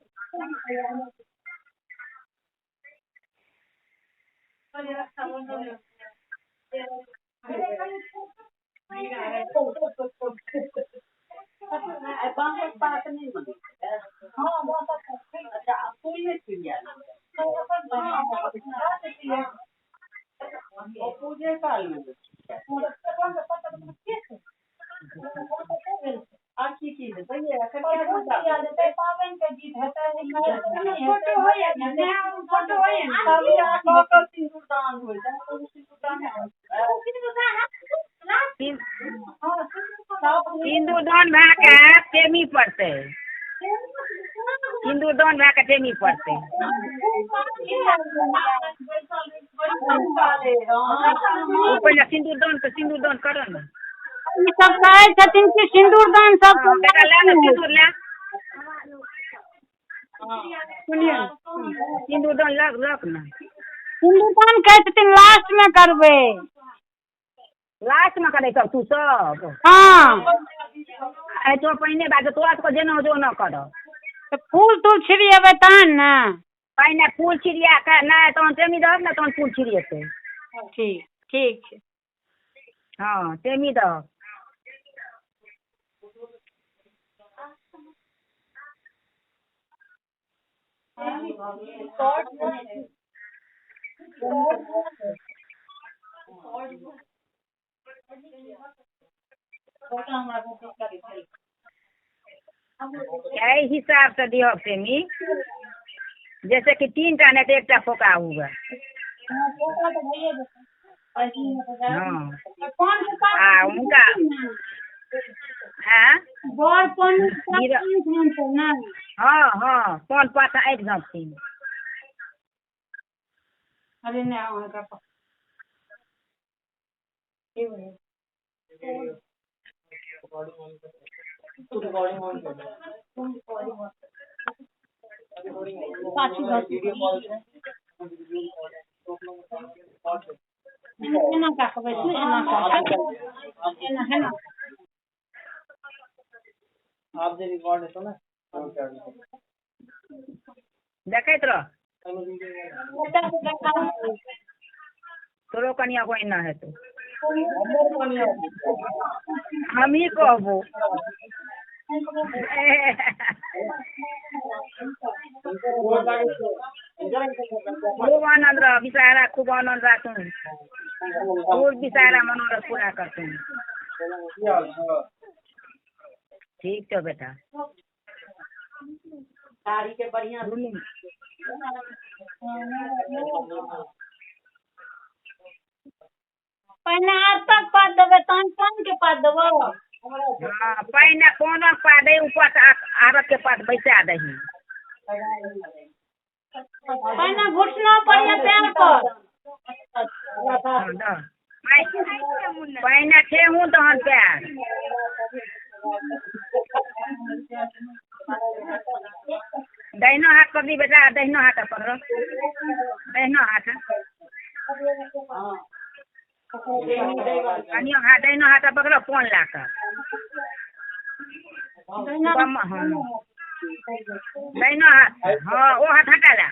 बाँसक पात नहि मने? अच्छा, फूल नहि छिड़ियायल? ओ पूजे कालमे। आर की की हेतै ये एखन? पाबनि के गीत हेतै, फोटो होइए ने, फोटो होइए ने। कऽ सिन्दूरदान होइ छै, सिन्दूरदान। सिन्दूरदान भए के टेमी पड़तै। सिन्दूरदान भए के टेमी पड़तै। ओ पहिले सिन्दूरदान के, सिन्दूरदान करऽ ने। ई सब कहै छथिन कि सिन्दूरदान सब। हँ बेटा, लए ने सिन्दूर लए। सुनियौ। सिन्दूरदान लग रख ने। सिन्दूरदान कहै छथिन लास्ट मे करबै। लास्ट मे करै सब तू सब। हँ। आइ तो पहिने बात तोरा सबके जेना होइ छौ ओना करऽ। तऽ फूल तूल छिड़ियेबै तहन ने। पहिने फूल छिड़िया कऽ नहि, तहन टेमी दहक ने, तहन फूल छिड़ियेतै। ठीक ठीक छै। हँ, टेमी दहक। एहि हिसाबसँ दिहक टेमी, जैसे कि तीन टा नहि तऽ एकटा फोका हुए। हँ, आ हुनका आँय? बर पान। ने। हँ, पान पात आँखि झाँपथिन। अरे नहि, अहाँके पाछू एना कए कऽ बैसू, एना कए कऽ, एना एना। आप जे रिकॉर्ड हेतौ ने। देखैत रह। तोरो कनिया को एना हेतौ, हमही कहबो। खूब आनंद रह विषहारा, खूब आनंद राखून, खूब विषहारा मनोरथ पूरा करतून। ठीक छौ बेटा। साड़ी के बढ़िया। दुनू। पहिने आरतक पात देबै, तहन पान के पात देबै। हँ, पहिने पानक पात दही, ऊपर से आरत के पात बैसा दही। पहिने घुटना पर या पैर पर? हँ, दह। पहिने ठेहुन, तहन पैर। दहिना हाथ पकड़ी बेटा, दहिना हाथ पकड़ो, दहिना हाथ कनियो। हाथ, दहिना हाथ पकड़ो पान लए कऽ। हँ, दहिना हाथ। हँ, ओ हाथ हटा ला।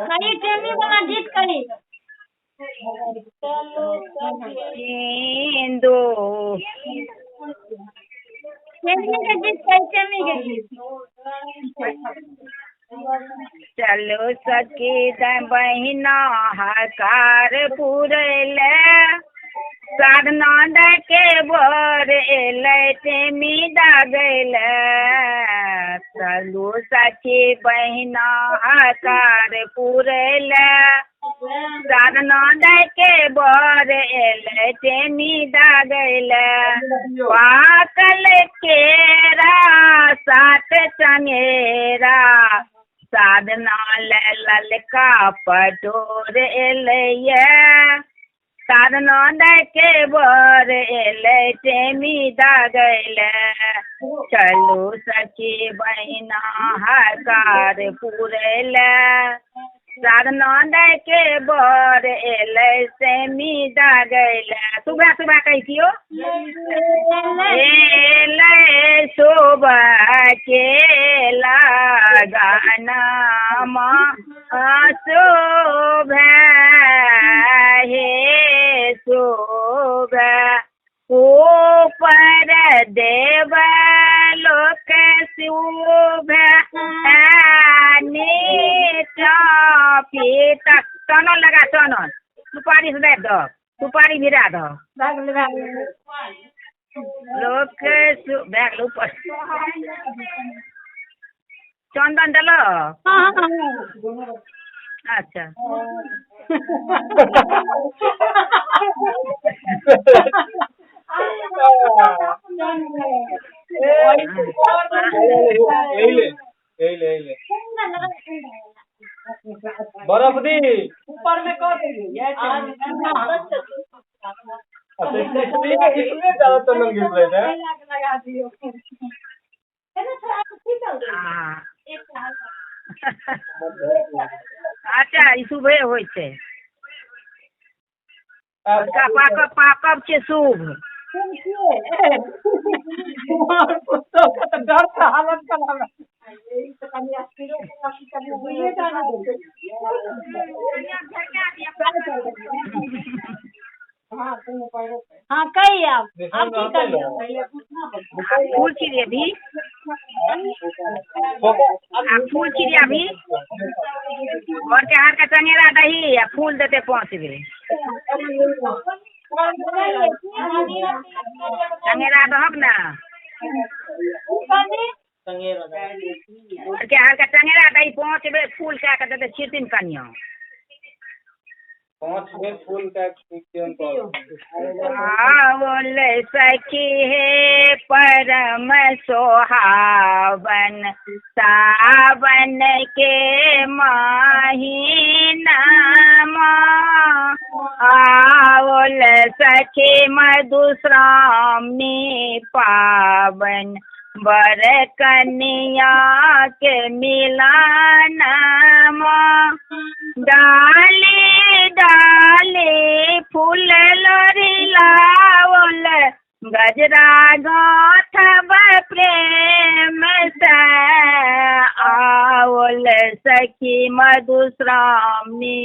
कही टेमी वाला गीत कही। 3 2 चलो सखी बहिना हकार पुरैले साधना दे के बर एलै टेमी दागैले। चलू सखी बहिना हकार पुरैले साधना दे के बर एलै टेमी दागैले। पाकल केरा सात चंगेरा साधना ले ललका पटोर एलैये। साधना दे के बर एलै टेमी दागैले। चलू सखी बहिना हकार पुरैले साधना दे के बर एलै टेमी दागैले। सुबह सुबह कहै छियौ एलै शोभा के लगनमा शोभे हे शोभे ऊपर देव लोक शोभे नीचा पीता। चनन लगा चनन सुपारी से दाबि दह सुपारी भिरा दह लोक भए गेल ऊपर चंदन देलक। अच्छा बर्फ दी ऊपर में कह देलियै। इसमें ज्यादा चंदन घिस रहे थे। अच्छा ई शुभे होइ छै पाकब पाकब छै शुभ। हाँ कही आप की करियो फूल छिड़िया भी आ फूल छिड़िया भी घर के हार के चंगेरा दही आ फूल देते 5 बेर चंगेरा दहक ना घर के हार के चंगेरा दही 5 बेर फूल कए के देते छिड़तिन कनिया 5 बेर फूल का। आवल सखी हे परम सोहावन सावन के महीना आवल सखी मधुश्रावणी पावन बर कन्या के मिलन डाली डाली फूल लोरी लावल गजरा गाथब प्रेम से आवल सखी मधुश्रावणी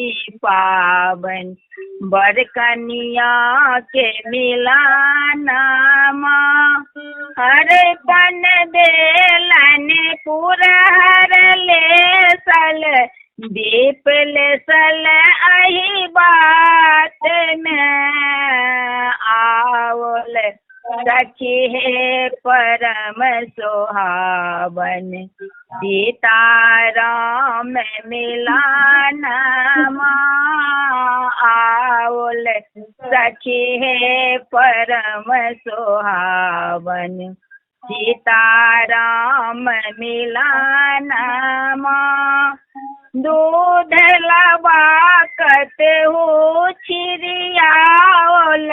पावन बर कन्या के मिलन हर पन बेलन पुरहर लेसल दीप लेसल अही बात में आवल सखी हे परम सोहावन सीताराम मिलन आवल सखी हे परम सोहावन सीताराम मिलन दूध लबा कतहु छिरियाओल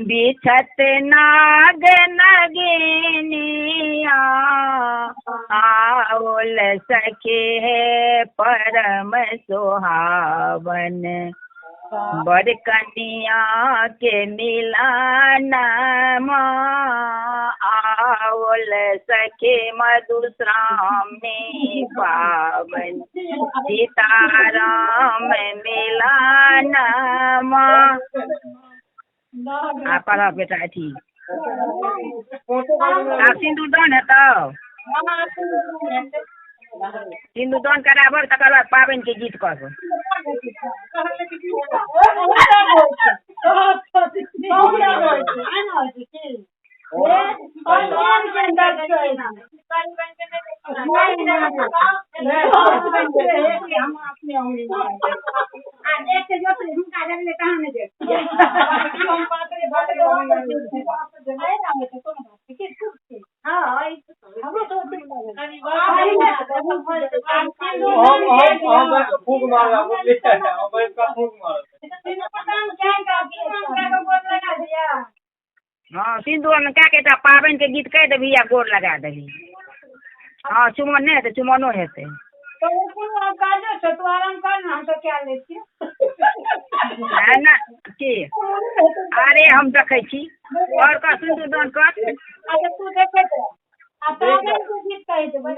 बिछत नाग नगिनिया आवल सखी हे परम सोहावन बर कन्या के मिलन आवल सखी मधुश्रावणी पावन सीताराम मिलन आ करह बेटा अथी। आब सिन्दूरदान हेतौ? सिन्दूरदान कराबह, तकर बाद पाबनिके गीत कहबो। फूक मारब, फूक मारब। हँ, सिन्दूर कए के एकटा पाबनिके गीत कहि देबही आ गोर लगा देबही। हँ, चुमौन नहि हेतै? चुमौनो हेतै। काजो छौ, तू आराम कर ने, हम तऽ कए लै छियै। ना की? अरे हम देखै छी। आओर कह, सिन्दूरदान कर। अच्छा, तू देखैत रह आ पाबनिके गीत कहि देबै।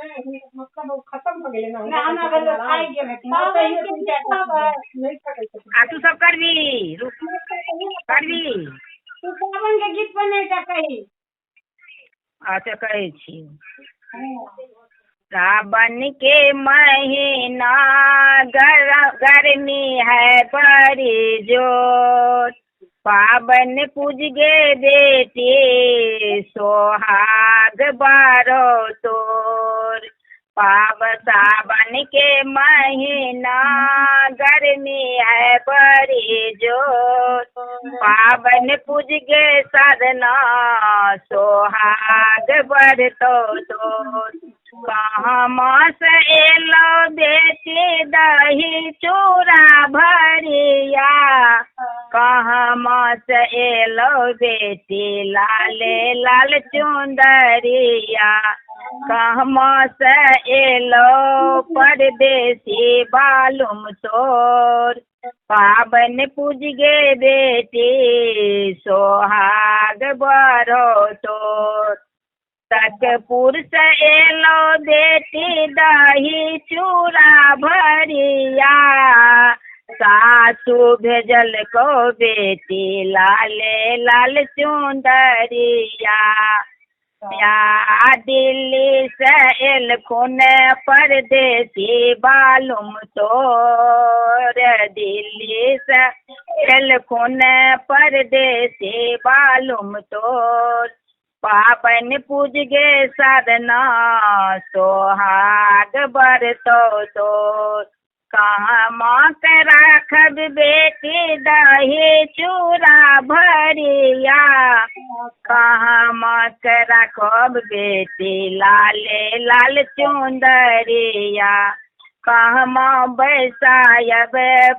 मतलब खतम भऽ गेलै ने? हमरा भेल थाकि गेल हेथिन। नहि थकै छथिन। आ तू सब करबी? रुक, करबी? तू पाबनिके गीत बने एकटा कही। अच्छा, कहै छी। सावन के महीना, गर्मी है बड़ी जोर, पावन पूज गे बेटी, सोहाग बारो तोर। पाव सावन के महीना, गर्मी है बड़ी जोर, पावन पूज गे साधना, सोहाग बढ़तो तोर। कहाँ से एलो बेटी दही चूड़ा भरिया? कहाँ से एलो बेटी लाले लाल चुंदरिया? कहमा से एलो परदेसी बालुम तोर? पावन पूज गे बेटी, सोहाग बरो तोर। तकपुर से एलो बेटी दही चूड़ा भरिया, सासू भेजल को बेटी लाले लाल चुंदरिया। या दिल्ली से एलखुन परदेसी बालुम तोर, दिल्ली से एलखुन परदेसी बालुम तोर। पाबनि पूज गे साधना, सोहाग बरतो तोर। कहाँ माँ के राखब बेटी दही चूड़ा भरिया? कहाँ माँ के राखब बेटी लाले लाल चुंदरिया? कहमा बैसायब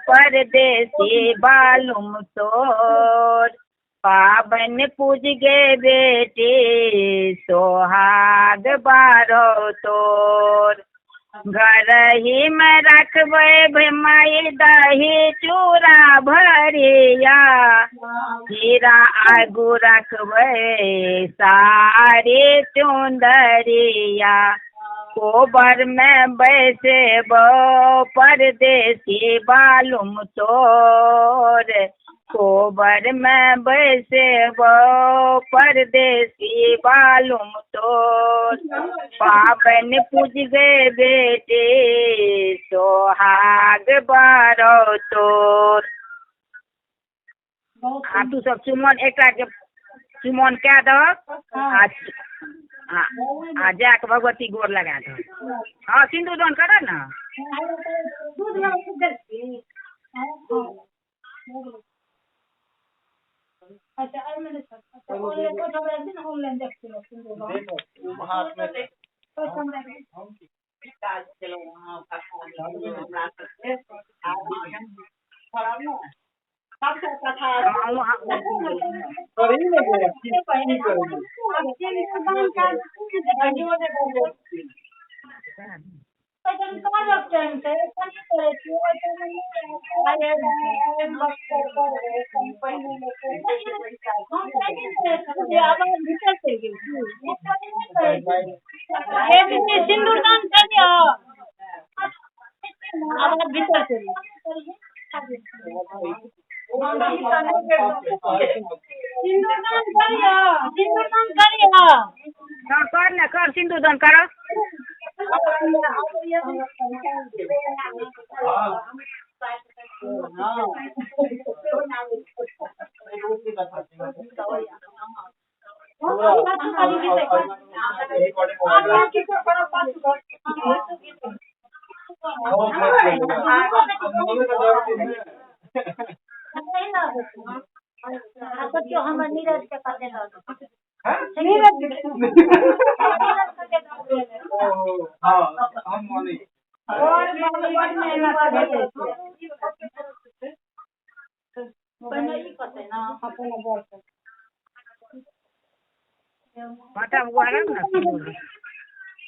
परदेसी बालुम तोर? पाबनि पूज गे बेटी, सोहाग बारो तोर। घर ही में रखबै माई दही चूड़ा भरिया, हीरा आगू रखबै सारी चुंदरिया। कोबर में बैसेबो परदेसी बालुम तोर, कोबर में बैसेबो परदेसी बालुम तोर। पाबनि पूज गे बेटे, सोहाग बारो तोर। आ तू सब चुमौन, एकटा के चुमौन कए दहक आ जाके भगवती गोर लगा दहक। हँ, सिन्दूरदान करऽ ने। दूध अच्छा, एहिमे नहि छै। अच्छा, ऑनलाइन ओहिठाम राखि दे ने, ऑनलाइन देखते रहथिन। हाथ में काज केलहुँ अहाँ हमरा सबके खराब ने सबटा कथा करही ने बौआ, की की करही? कहियो नहि बुझै छी। टाइम छै, कनि करै छियै ओहि टाइममे। आवाज भीतर चलि गेल। सिन्दूरदान कऽ दिअ, आवाज भीतर चलि गेल। सिन्दूरदान करियौ, सिन्दूरदान करियौ। हाँ, कर ने, कर, सिन्दूरदान करो। सोचियो हमर नीरज के कते दऽ हम मानै पहिने ई करतै ने। माता बुआरब ने सिन्दूर।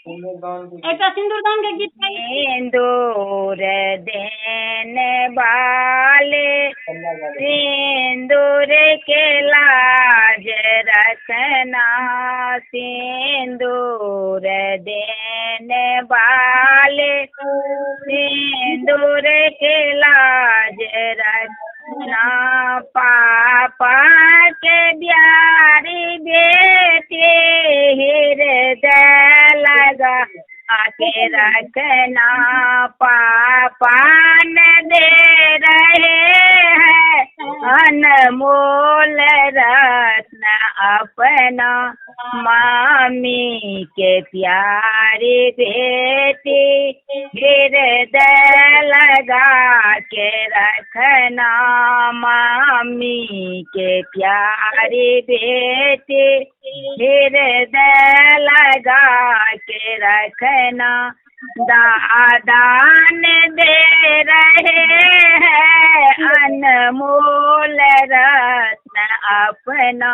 एकटा सिन्दूरदान के गीत गाइ। सिन्दूर देने वाले, सिन्दूर के लाज रखना, सिन्दूर देने वाले, सिन्दूर के लाज रखना, पापा के प्यारी बेटी हृदय लगा के रखना, पापा न दे रहे हैं अनमोल रत्न अपना, मामी के प्यारी बेटी हृदय लगा के रखना, मामी के प्यारी बेटी हृदय लगा के रखना, दादा ने दे रहे हैं अनमोल रत्न अपना,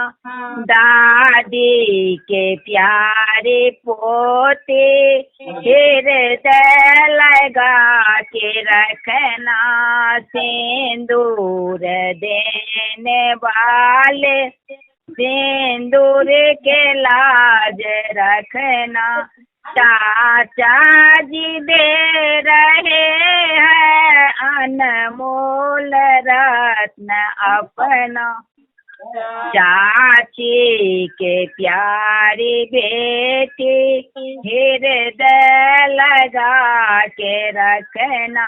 दादी के प्यारे पोते हृदय लगा के रखना, सिंदूर देने वाले, सिंदूर के लाज रखना, चाचा जी दे रहे हैं अनमोल रत्न अपना, चाची के प्यारी बेटी हृदय लगा के रखना,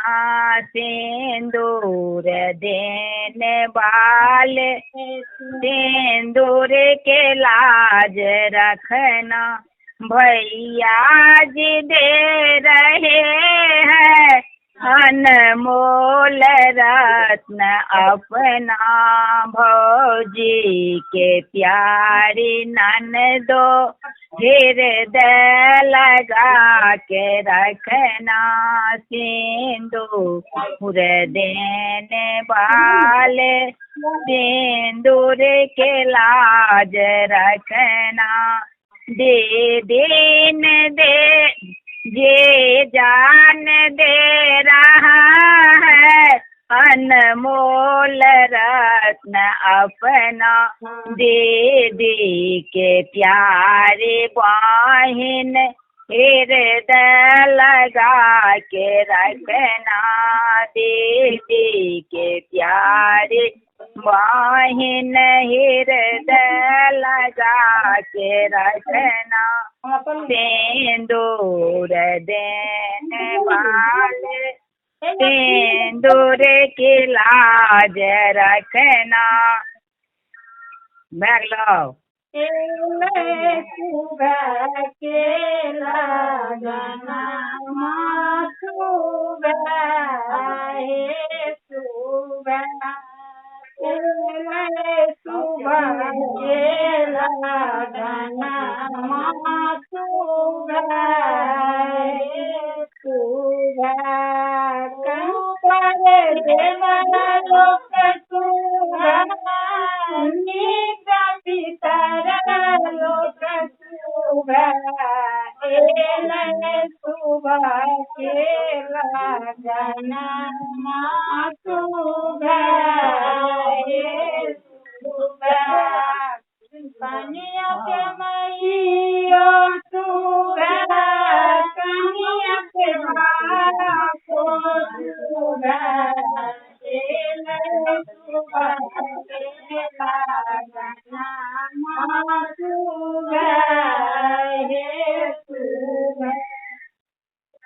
सिंदूर देने वाले, सिंदूर के लाज रखना, भैया जी दे रहे हैं अनमोल रत्न अपना, भौजी के प्यारी ननदो हृदय लगा के रखना, सिंदूर देने वाले, सिंदूर के लाज रखना, दे दिन दे जे जान दे रहा है अनमोल रत्न अपना, दीदी के प्यारे बहिन हृदय लगा के रखना, दीदी के प्यारे बहिन हृदय लगा के रखना, सिंदूर देने वाले, सिंदूर के लाज रखना। भए गेलौ। के लगना सुबह हे सुबह, सुबह के लगना सुबह सुबह, पर देवलोक सुबह, पितर लोक सुबह, सुबह के लगना सुबह सुबह, कनिया के मैयो सुबह, कनिया के बापो सुबह, सुबह।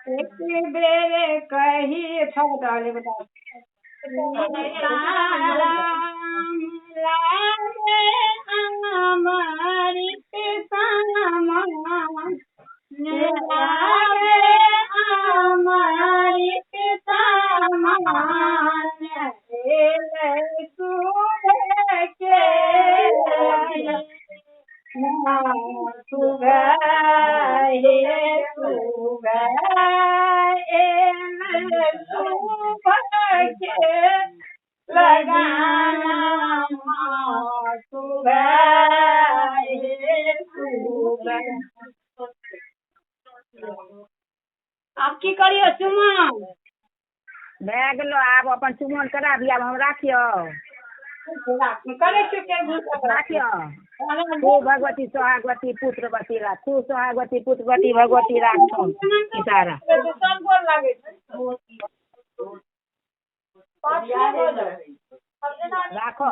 एक बेर कही छौ बेटा। सीताराम लागे अमृत समान, लागे अमृत समान, एलै शुभ के शुभ हे शुभ, एलै शुभ के लगाना शुभ हे शुभ। आब की करियौ चुमन? भए गेलो, आब अपन चुमौन करा दिअ, आब हम राखियौ। करै छियौ फेर घुरि कऽ। राखियौ। खूब भगवती सोहागवती पुत्रवती राख, खूब सोहागवती पुत्रवती भगवती राखथुन इशारा। सब गोर लागै छै। राखो।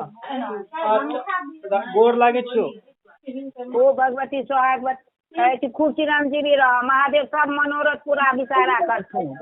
गोर लागै छियौ। खूब भगवती सोहागवती कहै छी, खूब चिरंजीवी रह, महादेव सब मनोरथ पूरा विचारा करथुन।